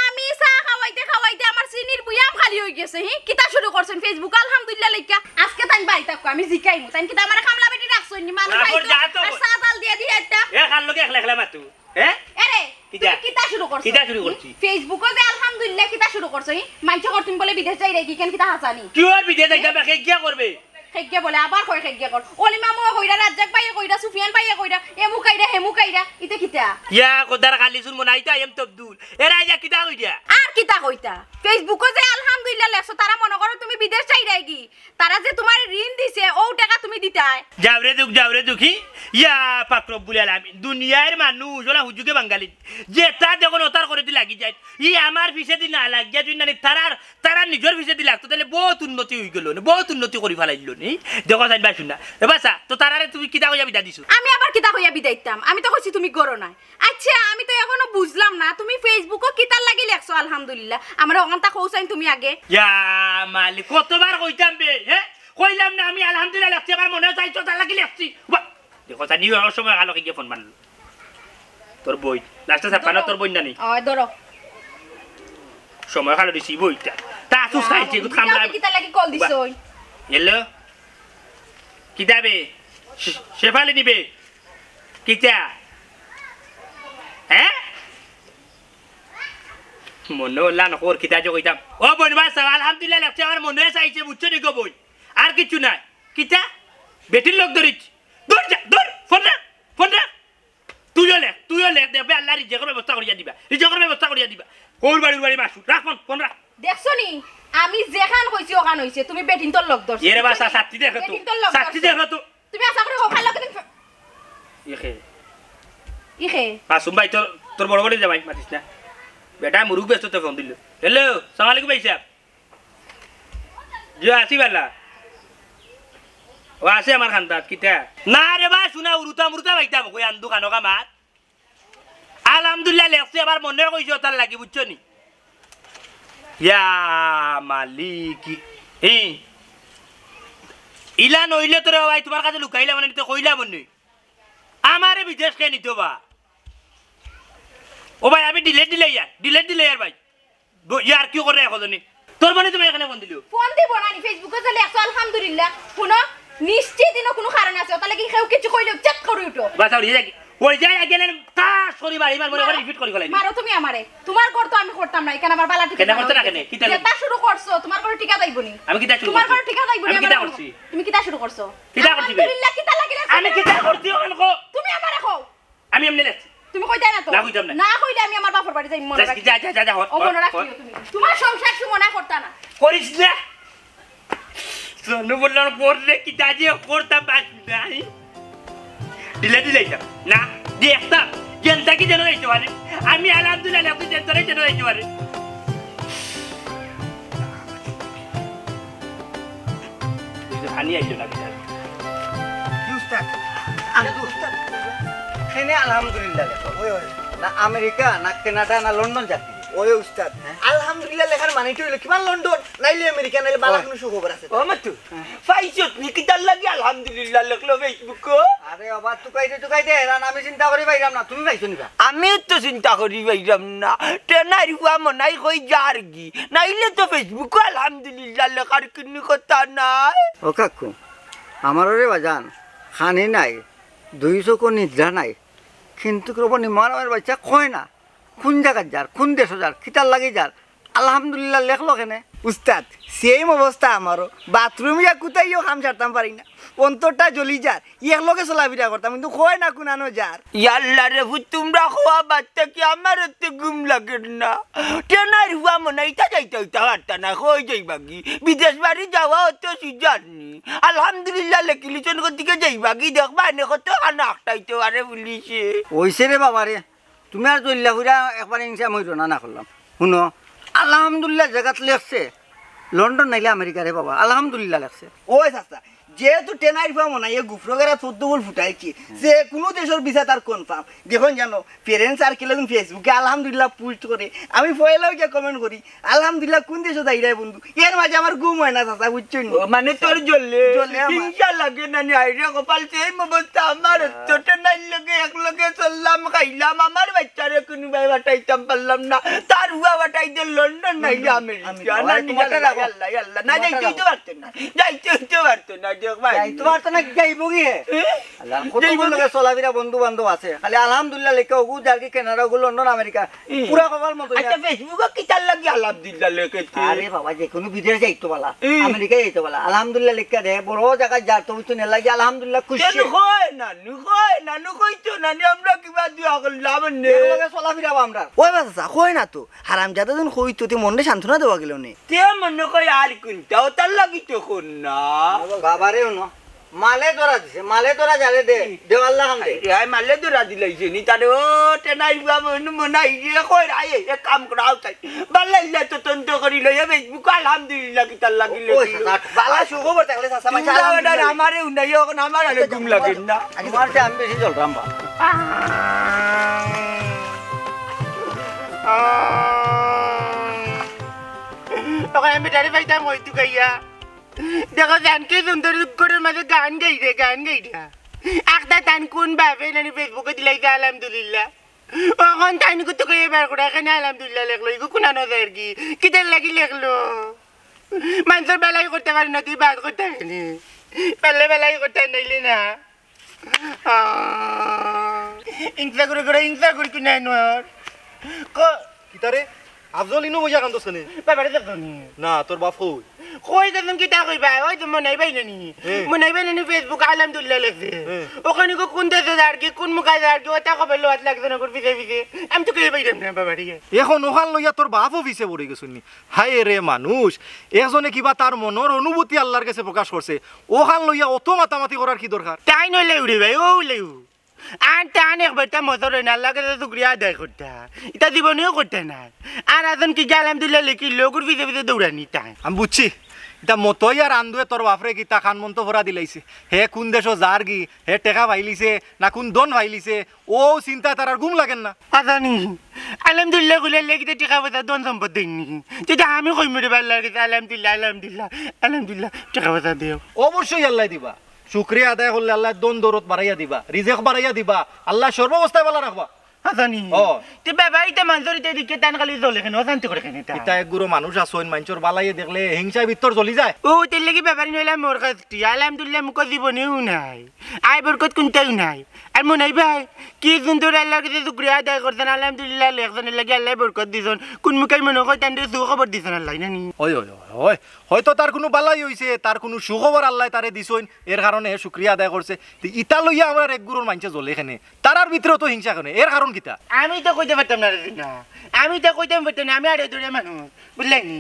আমি চা খাওয়াইতে খাওয়াইতে আমার চিনির বুয়াম খালি অই গেছে, হি? কিতা শুরু করছইন Facebook আলহামদুলিল্লাহ লেখিয়া? আজকে তাইন বাড়িত আউক্কা, আমি জিকাইমু। তাইন কিতা আমারে কামলা বেটি রাখছইন নি? মানুষ রাখো, আইতো, যা তো। আর চা ডাল দিয়া দিয়া একটা। এ, কার লগে একলা একলা মাতো? হে? এরে, কিতা? তুমি কিতা শুরু করছো? কিতা শুরু হুম? করছি? Facebook-ও যে আলহামদুলিল্লাহ কিতা শুরু করছো, হি? মানষে কর তুমি বলে বিদেশ যাইরায় কি, কেন কিতা হাছানি? কিওর বিদেশ যাইতাম, হে গিয়া করবে? হে গিয়া বলে, আবার কয় হে গিয়া কর। অলি মামুও কইরা, রাজ্জাক ভাইয়ে কইরা, সুফিয়ান ভাইয়ে কইরা, এমুক আইরা, হেমুক আইরা, ইতে কিতা? ইয়া, খোদার খালি সুর মনাইতা, এম তবদুল। এরা ইয়া কিতা কইরা? আর কিতা কইতা? Facebook-ও যে আলহামদুলিল্লাহ লেখছো, তারা মনে করো তুমি বিদেশ যাইরায় কি? তারা যে তুমারে ঋণ দিছে, অউ টেকা তুমি দিতায়। যাও রে দুখ, যাও রে দুখি। ইয়া পাক রব্বুল আলামিন, দুনিয়ার মানুষ, অলা হুজুগে বাঙালি। যেতা দেখো না, অতার করেদি লাগি যায়। ই আমার পিছেদি না লাগিয়া যদি নানি, তারার, তারার নিজর পিছেদি লাগতো, তাইলে বউত উন্নতি অইগেলো নে, বউত উন্নতি করি ফালাইলো নে। দেখো চাইন ভাই, হুন না। এ বাছা, তো তারারে তুমি কিতা কইয়া বিদায় দিছো? আমি আবার কিতা কইয়া বিদায় দিতাম? আমি তো কইছি তুমি ঘরো নাই। আচ্ছা, আমি তো এখনো বুঝলাম না, তুমি Facebook-ও কিতার লাগি লেখছো আলহামদুলিল্লাহ? আমারে অখানতা কও চাইন তুমি আগে। ইয়া মালিক, কতবার কইতাম বে, হে? কইলাম না আমি আলহামদুলিল্লাহ লেখছি, আমার মনে চাইছে তার লাগি লেখছি। বা, দেখো, জানি অউ সময় কালো গিয়া ফোন মারলো। তোর বইন, লাস্টে ছাপ্পান্ন তোর বইন নানি? অয়, ধরো। সময় কালো দিছি বইটা। তা আসু চাইছে, গুদ খামলা। কিতার লাগি কল দিছো? হ্যালো? কিতা বে? শে-, শেফালি নিবে? কিতা? হে? মনো অইলা না কর, কিতা যে কইতাম। ও বইন বাচ্চা, আলহামদুলিল্লাহ লেখছে, আমার মনে চাইছে, বুঝছো নি গো বইন? আর কিচ্ছু নাই। কিতা? বেটির লগ ধরিছ? দূর যা, দূর, ফোন রাখ, ফোন রাখ। তুইও লেখ, তুইও লেখ, দেখবে আল্লাহ রিজেকর ব্যবস্থা করিয়া দিবা, রিজেকর ব্যবস্থা করিয়া দিবা। হউর বাড়ির বাড়ি মাসু, রাখ ফোন, ফোন রাখ। দেখছো নি? আমি যেখান কইছি অখান অইছে, তুমি বেটিন্তর লগ ধরছো। এরে বাসা, সাত্তি দেখো তো, বেটিন্তর লগ সাত্তি ধরছো। দেখো তো। তুমি আশা করি হকার লগে তুমি ফে- ইখে। ইখে। মাসুম ভাই, তোর, তোর বড় বড় জামাই মাতিস না। বেটা মুরুখ ব্যস্ত তো ফোন দিল। হ্যালো, সালাম আলাইকুম ভাই সাহেব। জি, আছি বালা। ও আছে আমার খান্দাত, কিতা? না রে বা, শুনা, উরুতা মুরুতা বাইতা বকই আন্দু খানো কামার। আলহামদুলিল্লাহ লেখছি, আবার মনে কইছো তার লাগি, বুঝছো নি? ইয়া মালিকি। হি। ইলা নইলে তোরে ভাই তোমার কাছে লুকাইলা মানে নিতে কইলা মনে। আমারে বিদেশ কে নিতো বা? ও ভাই, আমি ডিলেট দিলে ইয়ার, ডিলেট দিলে ইয়ার ভাই। ব-, ইয়ার কি করে এখন জানি? তোর বইনে তুমি এখানে ফোন দিলো? ফোন দিব না নি, Facebook-ও যে লেখছো, আলহামদুলিল্লাহ। হুনো, নিশ্চিত ইনো কুনু কারণ আছে। অতার লাগি কেউ কিছু কইলে চেত করি উঠো। বাস, আর ইয়ে যাই। ওই যাই আগে নেন, তা সরি বাড়ি মার মনে করে মারো। রিপিট করি ফেলাই। মারো তুমি আমারে। তোমার ঘর তো আমি করতাম না, এখানে আমার বালা টিকা কেন করতে না কেন? কিতা যেটা শুরু করছো, তোমার ঘরে টিকা যাইবো নি। আমি কিতা শুরু তোমার করছি? ঘরে টিকা যাইবো নি, আমি কিতা আমার করছি? তুমি কিতা শুরু করছো? কিতা করছি বে? আলহামদুলিল্লাহ, কিতা লাগি লেখছো? আমি কিতা করছি ওখানে কো? তুমি আমারে কও। আমি এমনি লেখছি। তুমি কইতায় না তো? না, কইতাম না। না কইলে আমি আমার বাপর বাড়ি যাই, মনে রাখিও। যা, যা, যা, যা, হট, ও, মনে হট, রাখিও হট। তুমি। তোমার সংসার সুমনা করতা না। করিস না। জন্ম বললাম পড়লে কিতা যে করতাম পারছি না। ঢিলা ঢিলা যাইতাম না, দেখতাম, যেন থাকি যেন যাইতে পারে। আমি আলহামদুলিল্লাহ লেখছি, যেন তারাই যেন যাইতে পারে। এই যে পানি আইলো না, বিশাল। কি উস্তাদ? আরে উস্তাদ, কেনে আলহামদুলিল্লাহ লেখো? ওই, ওই। না আমেরিকা, না কানাডা, না লন্ডন যাত্রী। ওই উস্তাদ, হ্যাঁ? আলহামদুলিল্লাহ লেখার মানেটা হইলো কিমান লন্ডন, নাইলে আমেরিকা, নাইলে বালা ওই। কোনো সুখবর আছে। ও মাতু, হ্যাঁ। পাইছত নি কিতার লাগি আলহামদুলিল্লাহ লেখলো Facebook-ও? আরে বাবা, তুকাইতে তুকাইতে হেরান, আমি চিন্তা করি পাইরাম না, তুমি পাইছো নিবা? আমিও তো চিন্তা করি পাইরাম না। টেনাইর ফুয়া মনাই কই যার গি, নাইলে তো Facebook-ও আলহামদুলিল্লাহ লেখার কোনো কথা নাই। ও কাকু, আমারও রে বাজান, খানি নাই, দুই চোখও নিদ্রা নাই, কিন্তু রব নিমার আমার বাচ্চা কয় না, কোন জাগাত যার, কোন দেশো যার, কিতার লাগি যার, আলহামদুলিল্লাহ লেখলো কেনে? উস্তাদ, same অবস্থা আমারও। বাথরুম ইয়া কুতাইও কাম সারতাম পারি না, অন্তরটা জ্বলি যার। একলগে চলাফিরা করতাম, কিন্তু কয় না কুনানো যার। ইয়াল্লা রে ফুত, তুমরা কওয়া বাদ থাকি আমার অত ঘুম লাগের না। টেনাইর ফুয়া মনাই ইতা যাইতা ইতা পারতা না, কই যাইবাগি? বিদেশ বাড়ি যাওয়া অত সুজার নি। আলহামদুলিল্লাহ লেখিলিছন গতিকে যাইবাগি, দেখবা এনে কত খানা আটকাইতে পারে পুলিশে। অইছে রে বাবা রে, তুমি আর জল্লা ফুরা একবার হিংসা মইরো না, না করলাম। হুনো, আলহামদুলিল্লাহ জাগাত লেখছে, লন্ডন নাইলে আমেরিকা রে বাবা, আলহামদুলিল্লাহ লেখছে। ওই চাচা, যেহেতু টেনাইর ফার্ম নাই, এ গুফরগারা চোদ্দ গোল ফুটাইছে, যে কোনো দেশর ভিসা তার কনফার্ম। দেখুন জানো, ফ্রেন্ডস সার্কেল এখন Facebook-এ আলহামদুলিল্লাহ পোস্ট করে, আমি পয়লাও গিয়া কমেন্ট করি, "আলহামদুলিল্লাহ, কোন দেশো যাইরায় বন্ধু?" এর মাঝে আমার ঘুম হয় না চাচা, বুঝছইন নি? ও, মানে তোর জ্বলে, জ্বলে আমার। হিংসা লাগে না নি? আইরে কপাল, same অবস্থা আমার। হ্যাঁ। ছোট নাইর লগে এক লগে চললাম, খাইলাম, আমার বাচ্চারে কুনুবায় পাঠাইতাম পারলাম না, তার ফুয়া পাঠাই দে লন্ডন নাইলে লন্ডন, আমেরিকা। আমেরিকা। না, আরে, না, তোমারটা ইয়াল্লা, রাখো। ইয়াল্লা, ইয়াল্লা। না, তোমারটা যাইতে রাখো। হইতে পারতো না, যাইতে হইতে পারতো না, দেখবা। যাইতে পারতো না, যাইবো কি হে? এ? আল্লাহ, কত যাইবো বড় কি? লোকের চলাফেরা বন্ধু বান্ধব আছে, খালি আলহামদুলিল্লাহ লেখা ওগু যার কি কানাডা ওগু লন্ডন আমেরিকা, হুম। পুরা কপাল মতো আচ্ছা, ইয়া। Facebook-এ কিতার লাগি আলহামদুলিল্লাহ লেখে তুই? আরে বাবা, যে কোনো বিদেশ যাইতো বালা, হুম। আমেরিকা যাইতো বালা, আলহামদুলিল্লাহ লেখা দে, বড় জায়গায় যার তো তুই নেলা গিয়া আলহামদুলিল্লাহ খুশি। কেন কয় না? নু কয় না, নু কইতো না, নি আমরা কিবা দোয়া করলাম নে? এর লগে চলাফেরা বা আমরা। ওই বাস আছে, কয় না তো। হারামজাদা দিন কইতো, তে মনরে সান্ত্বনা দেওয়া গেল নে। তে মনে কয় আর কোনটা, ও তার লাগি তো কর না। বাবারে হুনো, মালে ধরা দিছে, মালে ধরা যারে দে, দেওয়াল্লা খান দে। আরে, আয় মালে ধরা দিলাইছে নি, তারে ও টেনাই বাবা, নু মনে হয় ইয়ে কয়, আয়, এ কাম করা, আও তাই। বাল্লা ইল্লা তো তন্ত করি লই, এ Facebook আলহামদুলিল্লাহ, কিতার লাগি ওই লেখি। সাত, বালা সুখবর থাকলে চাচা, মানছে তুমরা আলহামদুলিল্লাহ। ওটা আমারে উনাই, এখন আমার আরে আচ্ছা, ঘুম লাগে না। আগে তোমার চেয়ে আমি বেশি জ্বলরাম বা। তখন আমি বেটারে পাইতাম ওই তুকাইয়া। দেখো, জানকে সুন্দর ঘরের মাঝে গান গাইরে, গান গাইরা। আখতা তান কোন বাপে নানি Facebook-এ দিলাইছে আলহামদুলিল্লাহ। অখন তাইন কত কইয়া বার করে, এখানে আলহামদুলিল্লাহ লেখলো, ইগু কুনানো যায় আর কি? কিতার লাগি লেখলো? মানষর বালাই করতে পারে না, তুই বাদ করতে পারলি। পারলে বালাই করতে নাইলে না। আহ, হিংসা করে করে হিংসা করি কি নাই নর? ক- কিতারে? আফজল ইনো বইয়া কান্দস কেনে? বাবারে দেখছো নি? না, তোর বাপ কই? কই দেখুন কিতা কইবা? ওই তো মনাই ভাই নানি। হুম। মনাই ভাই নানি Facebook আলহামদুলিল্লাহ লেখছে। হুম। ওখানে কো কোন দেশে যার কি, কোন মুখা যার কি, ওটা খবর লোয়াত লাগছে না, ওর পিছে পিছে। আমি তো কই পাইলাম না বাবারে। এখন ওখান লইয়া তোর বাপও পিছে পড়ি গেছইন নি। হায় রে মানুষ, একজনে কিবা তার মনর অনুভূতি আল্লাহর গেছে প্রকাশ করছে, ওখান লইয়া অত মাতামাতি করার কি দরকার? তাই নইলে উড়ে ভাই, ও উলেউ। আর টান একবার তা মজা রয় না, আল্লাহর গেছে শুকরিয়া আদায় করতা। ইতা জীবনেও করতা না। আর এখন কি যে আলহামদুলিল্লাহ লেখি, লোকর পিছে পিছে দৌড়ানি টান। আমি বুঝছি, ইতা মতই আর আন্দুয়ে তোর বাপরে কিতা কান মন্ত ভরা দিলাইছে। হে কোন দেশো যার গি, হে টেকা পাইলিছে, না কোন দন পাইলিছে, ও চিন্তায় তার আর ঘুম লাগের না। আজানি, আলহামদুলিল্লাহ কইলে লেগিতে টেকা পয়সা দন সম্পদ দেইন নি। যেটা আমি কইমু রে আল্লাহর গেছে, আলহামদুলিল্লাহ, আলহামদুলিল্লাহ, আলহামদুলিল্লাহ, টেকা পয়সা দেও। অবশ্যই আল্লায় দিবা। শুকরিয়া আদায় করলে আল্লায় দন দৌলত বাড়াইয়া দিবা, রিজেক বাড়াইয়া দিবা, আল্লায় সর্বাবস্থায় ভালা রাখবা। আজানি। ও। তে বাবা, ইতা মানষর ইতা দেখিয়া তান খালি জ্বলে কেনে, অশান্তি করে কেনে তান? ইতা এক গুরু মানুষ আছইন, মানষর বালাইয়ে দেখলে হিংসায় ভিতর জ্বলি যায়। ও, তের লাগি বাবারে নইলা মোর কাছে, আলহামদুলিল্লাহ মুখো জীবনেও নাই। আয় বরকত কুনটাও নাই। আর মনাই ভাই, কি সুন্দর আল্লাহর গেছে শুকরিয়া আদায় করছইন, আলহামদুলিল্লাহ লেখছইন, এর লাগি আল্লায় বরকত দিছইন। কুন মুখাই মনো কয় তানরে সুখবর দিছইন আল্লায়, নানি? ওই, ওই, ওই, ওই। হয়তো তার কুনু বালাই অইছে, তার কুনু সুখবর আল্লায় তারে দিছইন, এর কারণে হে শুকরিয়া আদায় করছে। তে ইতা লইয়া আমরার এক গুরুর মানষে জ্বলে কেনে, তারার ভিতরেও তো হিংসা কেনে, এর কারণ কিতা? আমি তো কইতে পারতাম না রে না, আমি তো কইতাম পারতাম না, আমি আরে দূরে মানুষ, বুঝলে নি?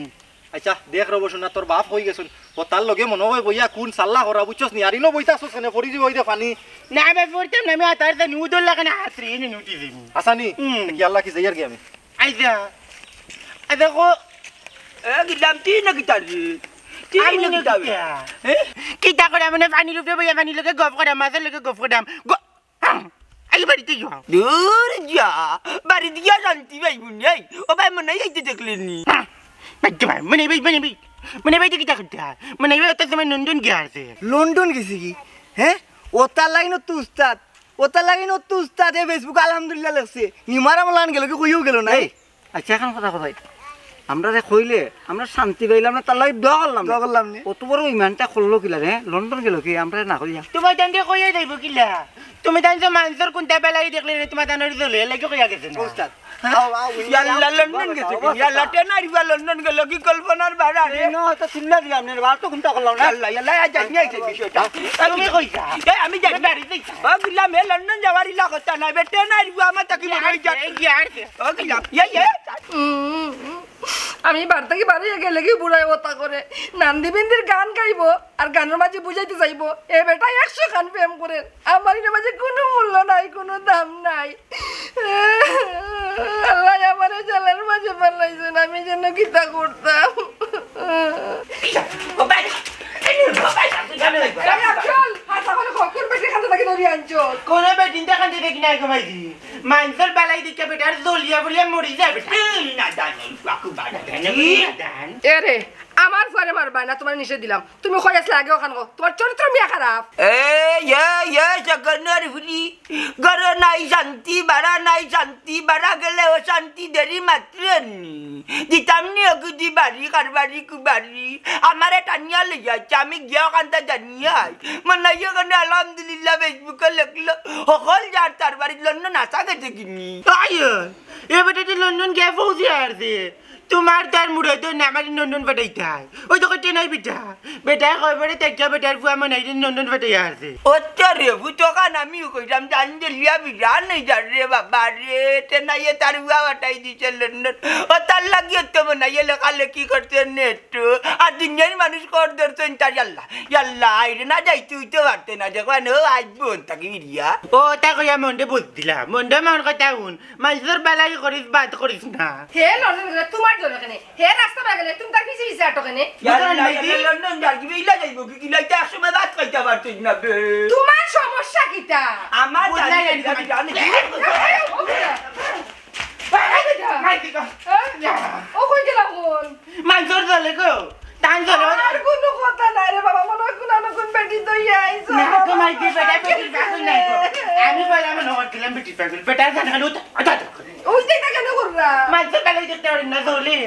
আচ্ছা, দেখ রব সোনা, তোর বাপ কই গেছইন, ও তার লগে মনো অয় বইয়া কুন সাল্লা করা, বুঝছস নি? আর ইনো বইতা আছস কেনে, পড়ি যাইবো অউ দে পানি। না, আমি পড়তাম না, আমি আতার জানি, উদর লাগানে আত্রে, এনে নুটি দিবি। আসানি? হুম। কি আল্লাহ কি যাইয়ার গিয়া আমি? আইজা। আইজা কো। এ, কিতাব, তুই না কিতাব রে? তুই আমি না নি কিতাব? কিতা? এ? কিতা করে মানে পানির উপরে বইয়া পানির লগে গফ করাম, মাছর লগে গফ করাম। গ-, আই বাড়িত যাও। দূর যা, বাড়িত গিয়া শান্তি পাইবো নি। এই, ও ভাই, মনে হয় এই যে দেখলে নি। বাচ্চা ভাই, মনে ভাই, মনে ভাই, মনে ভাই, তুই কিতা করতে হয়? মনে ভাই, অত সময় লন্ডন গিয়া আছে। লন্ডন গেছে কি? হ্যাঁ? ও তার লাগি না তো উস্তাদ। ও তার লাগি না তো উস্তাদ, এ Facebook আলহামদুলিল্লাহ লেখছে। নিমার আমলান গেল কি কইও গেল না? এই, আচ্ছা, এখন কথা কথাই। আমরা রে কইলে, আমরা শান্তি পাইলাম না, তার লাগি দোয়া করলাম না। দোয়া করলাম না। অত বড় ইমানটা করলো কিলা রে? লন্ডন গেল কি? আমরা না কইয়া। তোমার তানকে কইয়া যাইব কিলা? তুমি তান যে মানসর কোনটা বেলাই দেখলে না, তোমার তানোর দলে, এর লাগি কইয়া গেছে না। উস্তাদ, হ্যাঁ? আও, আও, ইয়াল্লা, আও, লন্ডন বাবা, গেছে কি? বাবা, ইয়াল্লা, বাবা। টেনারিবা লন্ডন গেল কি? কল্পনার বাড়া রে। এই না, তো চিল্লা দিলাম না, বার তো কোনটা করলাম না। ইয়াল্লা, ইয়াল্লা, আজ যাই, নিয়ে আইছে বিষয়টা। তুমি কইছা? এই, আমি যাই। বাড়ি যাইছা? ও, গুলাম, এ লন্ডন যাওয়ার ইলা কথা নাই, বে, টেনারিবা আমার তাকি বড় হয়ে যাচ্ছে। এই যে আর কি? ও, গুলাম, ইয়ে, ইয়ে। উম, আমি বার থাকি বাড়িয়ে গেলে কি বুড়ায় ওতা করে? নান্দি বিন্দির গান গাইবো আর গানের মাঝে বুঝাইতে চাইবো, এ বেটা একশো খান প্রেম করে। আমার এর মাঝে কোনো মূল্য নাই, কোনো দাম নাই। আল্লাহ আমারে জেলের মাঝে পালাইছেন, আমি যেন কিতা করতাম। ও ভাই, এই ও ভাই, আপনি কেমন লাগবে? এই আফজল, হাছা করে কখন বেটি খান্দা থাকি ধরি আনছো? কোন বেটিন তো এখান থেকে কিনা কমাই দি। মানসর বেলাই দিকে বেটার দলিয়া বলিয়া মরি যায় বেটা। এই না জানি, বাকু বাড়া, না জানি। এ রে, আমার ফুয়ারে মারবা না, তোমার নিষেধ দিলাম। তুমি কই আসলে আগে ওখান গো, তোমার চরিত্র মিয়া খারাপ। এই, এই, এই, জগন্নাথ ফুলি, ঘরে নাই শান্তি, বাড়া নাই শান্তি, বাড়া গেলে অশান্তি, দেরি মাত্র নি। দিতাম নি অগুদি বাড়ি, কারবারি কুবারি। আমারে টানিয়া লইয়া যাচ্ছে, আমি গিয়া ওখানটা জানিয়াই। মনাইয়ে কেন আলহামদুলিল্লাহ Facebookএ লেখলো, হকল যার তার বাড়িত লন্ডন আসা গেছে কিনি। আয়, এ বেটা তো লন্ডন গিয়া পৌঁছে আর দে। তোমার তার মুড়ে তো না, আমার লন্ডন পাঠাইতাই। ওই তো করতে নাই বেটা। বেটায় কয় বেটা, তেকিয়া বেটার ফুয়া মনাইরে লন্ডন পাঠাইয়া আছে। ও তো রে, ফুটকান আমিও কইলাম, জান দিলিয়া বিরান নেই যার রে বাবা রে, তে নাইয়ে তার ফুয়া পাঠাই দিছে লন্ডন। ও তার লাগি তো মনাইয়ে লেখালেখি করতে নেট। আর দুনিয়ার মানুষ কর ধরছেন তার ইয়াল্লা। ইয়াল্লা, আইরে না যাই তুই তো পারতে না, দেখো না, ও আইব তাকে বিরিয়া। ও, তা কইয়া মনটা বুঝ দিলা। মনটা মন কথা হুন। মানসর বেলাই করিস, বাদ করিস না। হে লন্ডন গেলে তোমার জন্য কেনে? হে রাস্তা বায় গেলে তুমি তার পিছে পিছে আটো কেনে? ইয়াল্লা, ইয়াল্লা, লন্ডন যার কি বেইলা যাইব কি? কিলা ইতা একসময় ভাত খাইতে পারতিস না বে। তোমার সমস্যা কিতা? আমার বুঝলাই জানি, আমি জানি, জানি। এই, এই, ও কিতা? এই কিতা? মাই কিতা? হ্যাঁ? ও কই গেল কোন? মানসর দলে গো। তান দলে। আর কোনো কথা নাই রে বাবা, মনে হয় কোন না কোন বেটি তো ইয়াই না, তো মাই দি বেটা বেটির পাগল নাই গো। আমি বলে আমি নগদ দিলাম বেটির পাগল। বেটা জানে না, ওটা, ওটা, ওটা। ওই যে এটা কেন করলা? মানসর বেলাই দেখতে পারি না, দলে।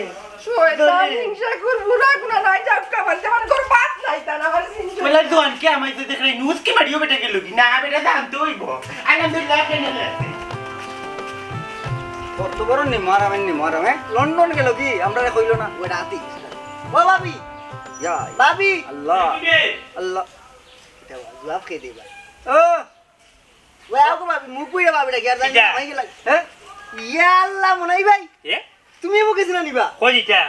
শয়তান, হিংসা কর, বুড়া গুনা নাই, যাক কামাল, যেমন কর বাত নাই, তা না আমার হিংসা। বলে, দোয়ান কি আমায় তো দেখলে, নুস কি মারিও বেটা গেল কি? না, বেটা জানতে হইব। আলহামদুলিল্লাহ, কেন গেছে? কত বড় নিমার, আমি নিমার, আমি লন্ডন গেল কি? আমরা কইল না, ওটা আতি। ও ভাবি, ইয়া, ভাবি। আল্লাহ। কি রে? আল্লাহ। এটা জবাব কে দিবা? ও, ওই আগো ভাবি, মুখ কইরা ভাবি, এটা কি আর জানি কিটা? না, হয়ে গেল। হ্যাঁ? ইয়া আল্লাহ, মনাই ভাই। এ? তুমি এমন গেছো না নিবা? কই দিতা?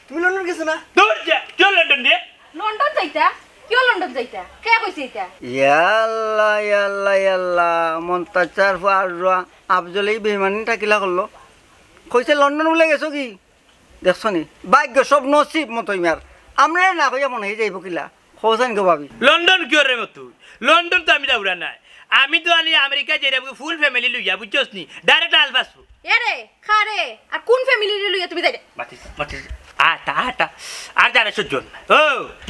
তুমি লন্ডন গেছো না? দূর যা, কেউ লন্ডন রে? লন্ডন যাইতা? কেউ লন্ডন যাইতা? কে কইছে এটা? ইয়াল্লা, ইয়াল্লা, ইয়াল্লা, মন্তাচার ফারুয়া, আফজল এই বেইমানিটা কিলা করলো? কইছে লন্ডন বলে গেছো কি? দেখছো নি? ভাগ্য সব নসিব মতো ইমার। আমরা না কইয়া মনে হয়ে যাইব কিলা? খোঁজান গো ভাবি। লন্ডন কিয় রে মতো? লন্ডন তো আমি যাউরা নাই। আমি তো আলি আমেরিকা যাইরাম গি ফুল ফ্যামিলি লইয়া, বুঝছস নি? ডাইরেক্ট আলফাসু। এ রে, খা রে, আর কোন ফ্যামিলি লইয়া তুমি যাইরায়? মাতিস, মাতিস, আটা, আটা, আর জানে সহ্য না। ও,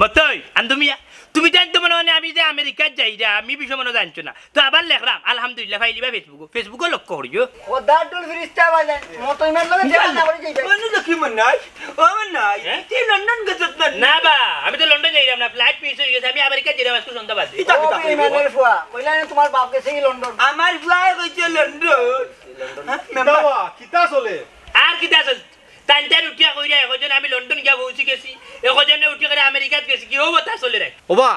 মতই, আন্দুমিয়া, তুমি জানতো মনে হয় আমি যে আমেরিকাত যাইরাম, আমি বিষয় মনে জানছো না। তো আবার লেখরাম, আলহামদুলিল্লাহ, ফাইলিবা Facebook-ও, Facebook-ও লক্ষ্য করিও। খোদার ডুল ফিরিস্তা বাজে, মতই মার লগে দেখা না করি যাইবে। মনে দেখি মনে নাই, ও মনে নাই, হ্যাঁ? তুই লন্ডন গেছত না? না বা, আমি তো লন্ডন যাইরাম না, ফ্লাইট মিস হয়ে গেছে, আমি আমেরিকাত যাইরাম আজকে সন্ধ্যা বাদে। ইতা ও কিতা বেইমানের কইবো? ফুয়া, কইলা না তোমার বাপ গেছে কি লন্ডন? আমার ফুয়ায় কইছে লন্ডন। হ্যাঁ, মেম্বার। কিতা বা, কিতা চলে? আর কিতা চলে? তাইন তাইন উঠিয়া কইরা, একজন আমি লন্ডন গিয়া পৌঁছি গেছি, একজনে উঠি করে আমেরিকাত গেছি, কি হবো তা চলে রাখ। ওবা,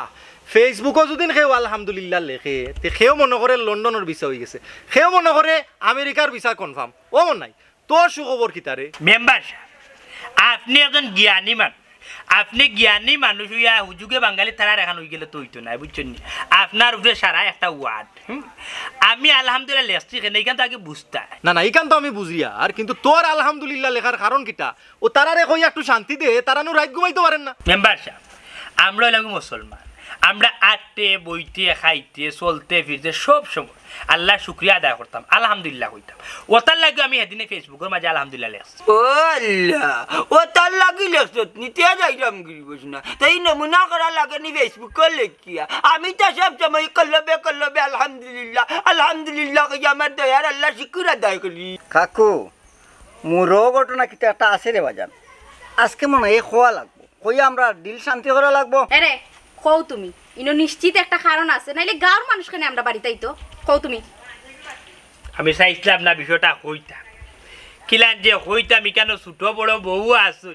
Facebook-ও যদিন কেউ আলহামদুলিল্লাহ লেখে, তে কেউ মনে করে লন্ডনর ভিসা হয়ে গেছে, কেউ মনে করে আমেরিকার ভিসা কনফার্ম। ও মন নাই, তোর সুখবর কিতা রে? মেম্বার সাহেব, আপনি একজন জ্ঞানী মানুষ, আপনে জ্ঞানী মানুষ অইয়া হুজুগে বাঙালি তারার এখান অইগেলে তো অইতো নায়, বুঝছইন নি? আপনার উপরে সারা একটা ওয়ার্ড। হুম? আমি আলহামদুলিল্লাহ লেখছি কেনে, ইখান তো আগে বুঝতা। না, না, ইখান তো আমি বুঝিয়ার, কিন্তু তোর আলহামদুলিল্লাহ লেখার কারণ কিতা? ও তারারে কইয়া একটু শান্তি দে, তারা নু রাইত ঘুমাইতো পারের না। মেম্বার সাব, আমরা অইলাম মুসলমান, আমরা আটতে, বইতে, খাইতে, চলতে, ফিরতে সব সময় আল্লার শুকরিয়া আদায় করতাম, আলহামদুলিল্লাহ কইতাম। অতার লাগি আমি হেদিনে Facebook-অর মাঝে আলহামদুলিল্লাহ লেখছি। ও আল্লাহ, অতার লাগি লেখছত নি, তে যাইরাম গিরি বস না। তাই নমুনা করা লাগে নি Facebook-অ লেখিয়া। আমি তো সব সময় কলবে কলবে আলহামদুলিল্লাহ, আলহামদুলিল্লাহ কইয়া আমার দয়ার আল্লার শুকুর আদায় করি। কাকু, মোরও ঘটনা কিতা একটা আছে রে বাজান। আজকে মনে হয় খোয়া লাগবো, কইয়া আমরা দিল শান্তি করা লাগবো। এরে, কও তুমি, ইনো নিশ্চিত একটা কারণ আছে, নাইলে গাঁওর মানুষ কেনে আমরা বাড়িত আইতো? কও তুমি। আমি চাইছিলাম না বিষয়টা কইতাম, কিলান যে কইতাম, ইখানো ছোট বড় বউ আছইন।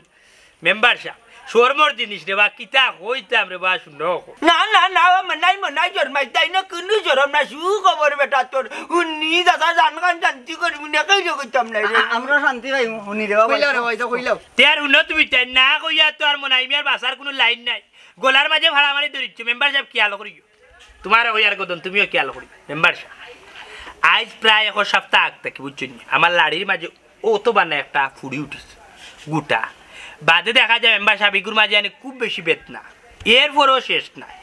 মেম্বার সাব, শরমর জিনিস রে বা, কিতা কইতাম রে বা, হুনো। না, না, না, ও মনাই, মনাই, শরমাইতায় না, কুনু শরম না, সুখবর বেটা তোর। হুননি, দাদা, জানখান শান্তি করি, মনে কইলে কইতাম না রে। আ-, আমরা শান্তি পাই, হুনি রে বাবা। কইলাও রে ভাই, তো কইলাও। তে আর হুনো তুমি, তাই না কইয়া তো আর মনাই মিয়ার বাঁচার কুনু লাইন নাই। গলার মাঝে ফাড়া মারি ধরিছো, মেম্বার সাব খেয়াল করিও। তুমারে কইয়ার গদন, তুমিও খেয়াল করিও। মেম্বার সাব, আইজ প্রায় এক সপ্তাহ আগ থাকি, বুঝছইন নি, আমার লাড়ির মাঝে অত বানা একটা ফুড়ি উঠিছে, গুটা। বাদে দেখা যায় মেম্বার সাব ইগুর মাঝে আনি খুব বেশি বেদনা, এরপরেও শেষ নাই।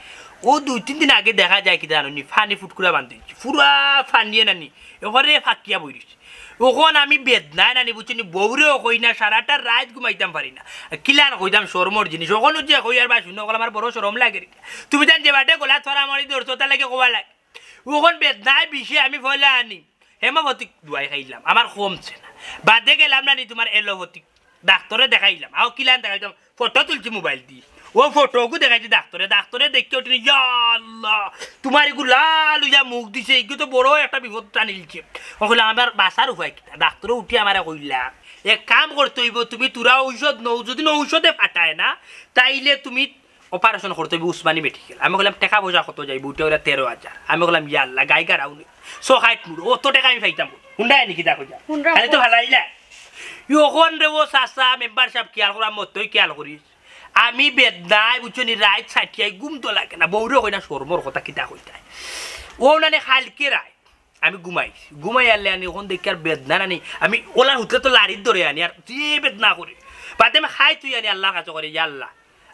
ও দুই তিন দিন আগে দেখা যায় কিতা জানো নি, ফানি ফুটকুরা বান্ধি দিছে, পুরা ফানিয়ে নানি, এবারে ফাকিয়া বই রইছে। অখন আমি বেদনায় নানি, বুঝছো নি, বউরেও কই না, সারাটা রাইত ঘুমাইতাম পারি না। কিলান কইতাম শরমর জিনিস, অখনও যে কইয়ার বা হুনো, অখন আমার বড় শরম লাগে রে। তুমি জান যে বাটে গলা থরা মারি ধরছো, তার লাগে কওয়া লাগে। অখন বেদনায় বিষে আমি ফয়লা আনি হেমোপ্যাথিক দোয়াই খাইলাম, আমার কমছে না। বাদে গেলাম নানি তুমার এলোপ্যাথিক ডাক্তরে দেখাইলাম, আও কিলান দেখাইতাম, ফটো তুলছি মোবাইল দি। ও ফটোগু দেখাইছি ডাক্তরে, ডাক্তরে দেখি উঠি, ইয়া আল্লাহ, তুমার ইগু লাল অইয়া মুখ দিছে, ইগু তো বড় একটা বিপদ টানিলছে। ও কইলাম, আমার বাঁচার উপায় কিতা? ডাক্তরে উঠি আমারে কইলা, এক কাম করতে অইবো, তুমি থুড়া ঔষধ নেও, যদি না ঔষধে ফাটায় না, তাইলে তুমি অপারেশন করতে অইবো উসমানী মেডিকেল। আমি কইলাম, টেকা পয়সা কত যাইবো? উঠে কইলা তেরো হাজার। আমি কইলাম, ইয়া আল্লাহ, গাই গাড়াও নি। সো খাইট মুড়ো, অত টেকা আমি পাইতাম কই? হুন্ডায় নি কিতা কইলা? হুন্ডা খালি তো কই? হালাইলা। অখন রে ও চাচা, মেম্বার সাব খেয়াল করা, মতই খেয়াল করিস। আমি বেদনায়, বুঝছো নি, রাইত সাটিয়াই ঘুম তো লাগে না। বউরে কই না, শরমর কথা কিতা কইতায়। ও নানি কালকে রাইত আমি ঘুমাইছি। ঘুমাই আরলে আনি অখন দেখি আর বেদনা নানি। আমি ওলা হুতলে তো লাড়ির ধরে আনি, আর যে বেদনা করে। বাদে আমি খাই তুই আনি আল্লার কাছে করি, ইয়া আল্লাহ,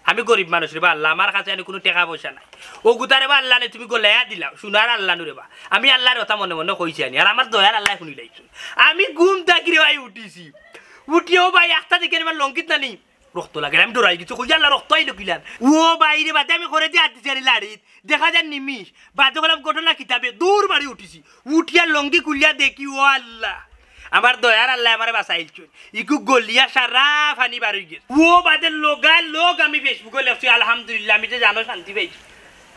আমি গরিব মানুষ রে বা আল্লাহ, আমার কাছে আনি কুনু টেকা পয়সা নাই। অগুতা রে বা আল্লাহ নে তুমি গলাইয়া দিলাও, সোনার আল্লাহ নু রে বা। আমি আল্লার কথা মনে মনে কইছি আনি, আর আমার দয়ার আল্লায় হুনিলাইছইন। আমি ঘুম থাকি রে ভাই উঠিছি, উঠিয়াও ভাই একটা দেখি আমার লঙ্গিত নানি রক্ত লাগে, আমি ডরাই গেছি, কই আল্লাহ রক্ত আইলো কিলান। ও ভাই রে, বাদে আমি করে দিয়া দিছি আনি লাড়িত, দেখা যায় নিমিষ। বাদে কইলাম, ঘটনা কিতা বে? দৌড় মারি উঠিছি। উঠিয়া লঙ্গি খুলিয়া দেখি, ও আল্লাহ, আমার দয়ার আল্লায় আমারে বাঁচাইলছইন। ইগু গলিয়া সারা ফানি বার অই গেছে। ও বাদে লগা লগ আমি Facebook-অ লেখছি, আলহামদুলিল্লাহ, আমি যে জানো শান্তি পাইছি।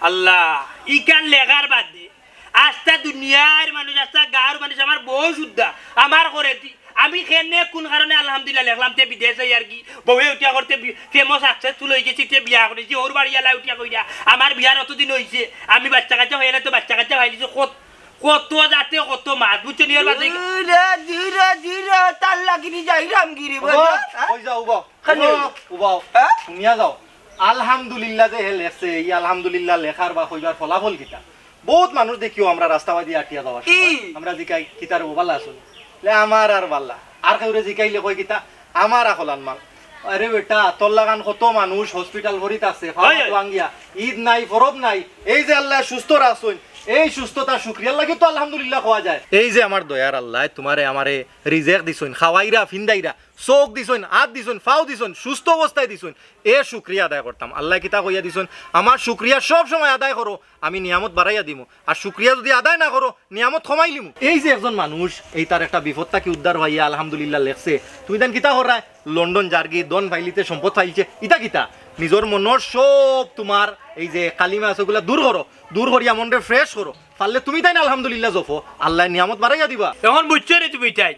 আল্লাহ, ইখান লেখার বাদে আস্তা দুনিয়ার মানুষ, আস্তা গাঁওর মানুষ, আমার বউ সুদ্ধা আমার করে দি-, আমি কেনে কুন কারণে আলহামদুলিল্লাহ লেখলাম, তে বিদেশ যাই আর কি, বউয়ে উঠিয়া করতে বি-, famous successful অই গেছি, তে বিয়া করেছি, ওর বাড়ি আলাই উঠিয়া কইরা, আমার বিয়ার অতদিন অইছে, আমি বাচ্চা কাচ্চা অইয়া না তো বাচ্চা কাচ্চা অইলিছে, কত, কত জাতে কত মাত, বুঝছো নি? এর বাদে দুরা, দুরা, দুরা, তার লাগিনি যাইরাম গিরি, বুঝছো? কই যাও, উবাও। খালি উবাও, উবাও। হ্যাঁ? শুনিয়া যাও। আলহামদুলিল্লাহ যে হে লেখছে, এই আলহামদুলিল্লাহ লেখার বা কইবার ফলাফল কিতা? বহুত মানুষ দেখিও আমরা রাস্তাবাদি আটিয়া যাওয়ার সময়। কি? আমরা জিকাই, "কিতা রে বা, ভালা আছো নি?" লে, "আমার আর ভালা।" আর কেউরে জিকাইলে কয়, "কিতা?" "আমার আখলান মাল।" আরে বেটা, তোর লাখান কত মানুষ হসপিটাল ভরি থাকছে, ফাওয়া হয়, হয়। তো আঙ্গিয়া, ঈদ নাই, পরব নাই, এই যে আল্লায় সুস্থ রাখছইন, এই সুস্থতার শুকরিয়ার লাগি তো আলহামদুলিল্লাহ কওয়া যায়। এই যে আমার দয়ার আল্লায় তুমারে আমারে রিজেক দিছইন, খাওয়াইরা, ফিন্দাইরা, চউখ দিছইন, আত দিছইন, ফাও দিছইন, সুস্থ অবস্থায় দিছইন, এ শুকরিয়া আদায় করতাম। আল্লায় কিতা কইয়া দিছইন, "আমার শুকরিয়া সব সময় আদায় করো, আমি নিয়ামত বাড়াইয়া দিমু। আর শুকরিয়া যুদি আদায় না করো, নিয়ামত কমাইলিমু।" এই যে একজন মানুষ, এই তার একটা বিপদ থাকি উদ্ধার অইয়া আলহামদুলিল্লাহ লেখছে, তুমি তাইন কিতা কররায়? লন্ডন যারগি, ধন ফাইলিতে, সম্পদ ফাইলছে, ইতা কিতা? নিজর মনর সব তুমার এই যে কালিমা আছে, ওগুলা দূর করো, দূর করিয়া মনরে fresh করো। পারলে তুমি তাইন আলহামদুলিল্লাহ জপো, আল্লায় নিয়ামত বাড়াইয়া দিবা। অখন বুঝছো নি তুমি তাইন?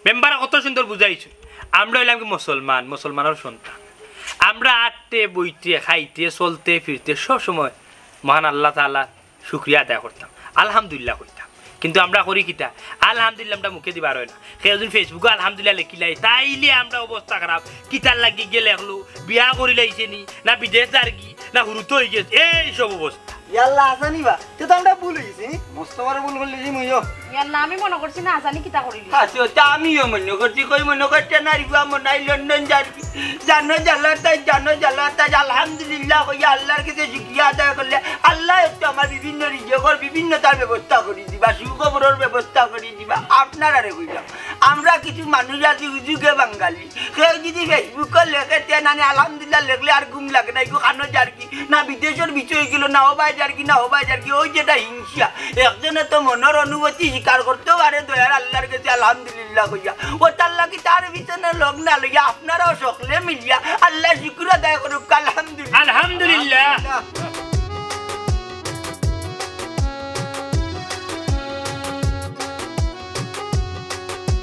মেম্বারে কত সুন্দর বুঝাইছে। আমরা অইলাম কি মুসলমান, মুসলমানর সন্তান। আমরা আটতে, বইতে, খাইতে, চলতে, ফিরতে সব সময় মহান আল্লাহ তাআলার শুকরিয়া আদায় করতাম, আলহামদুলিল্লাহ কইতাম। কিন্তু আমরা করি কিতা? আলহামদুলিল্লাহ আমরা মুখে দিবার অয় না। কেউ যদি Facebook-ও আলহামদুলিল্লাহ লেখিলায়, তাইলে আমরা অবস্থা খারাপ। কিতার লাগি গিয়া লেখলো, বিয়া করিলাইছে নি, না বিদেশ যার কি, না হুরুত্ব অই গেছে, এই সব অবস্থা। ইয়াল্লা, আসানি বা, তে তো আমরা ভুল অই গেছি, নি? মস্ত বড় ভুল করিলিছি মুইও। ইয়াল্লা, আমি মনো করছি না আসানি কিতা করিলি। আচ্ছা, তে আমিও মনো করছি, কই মনো করছে না, রিবা মনাই লন্ডন যার কি। জানো জ্বালাতাই, জানো জ্বালাতাই, আলহামদুলিল্লাহ কইয়া আল্লার গেছে শুকরিয়া আদায় করলে আল্লায় তো আমার বিভিন্ন রিজিকর বিভিন্ন তার ব্যবস্থা করি দিবা, সুখবরর ব্যবস্থা করি দিবা। আপনারারে কইলাম, আমরা কিছু মানুষ আছি উজুগে বাঙালি, কেউ যদি Facebook-ও লেখে তে নানি আলহামদুলিল্লাহ লেখলে আর ঘুম লাগে না, ইগু কানো যার কি, না বিদেশর বিষয় গেল, না হবায় যার কি, না হবায় যার কি, ওই যেটা হিংসা। একজনে তো মনর অনুভূতি স্বীকার করতেও পারে দয়ার আল্লার গেছে আলহামদুলিল্লাহ কইয়া, ও তার লাগি তার পিছনে লগ না লইয়া আপনারাও সকলে মিলিয়া আল্লার শুকুর আদায়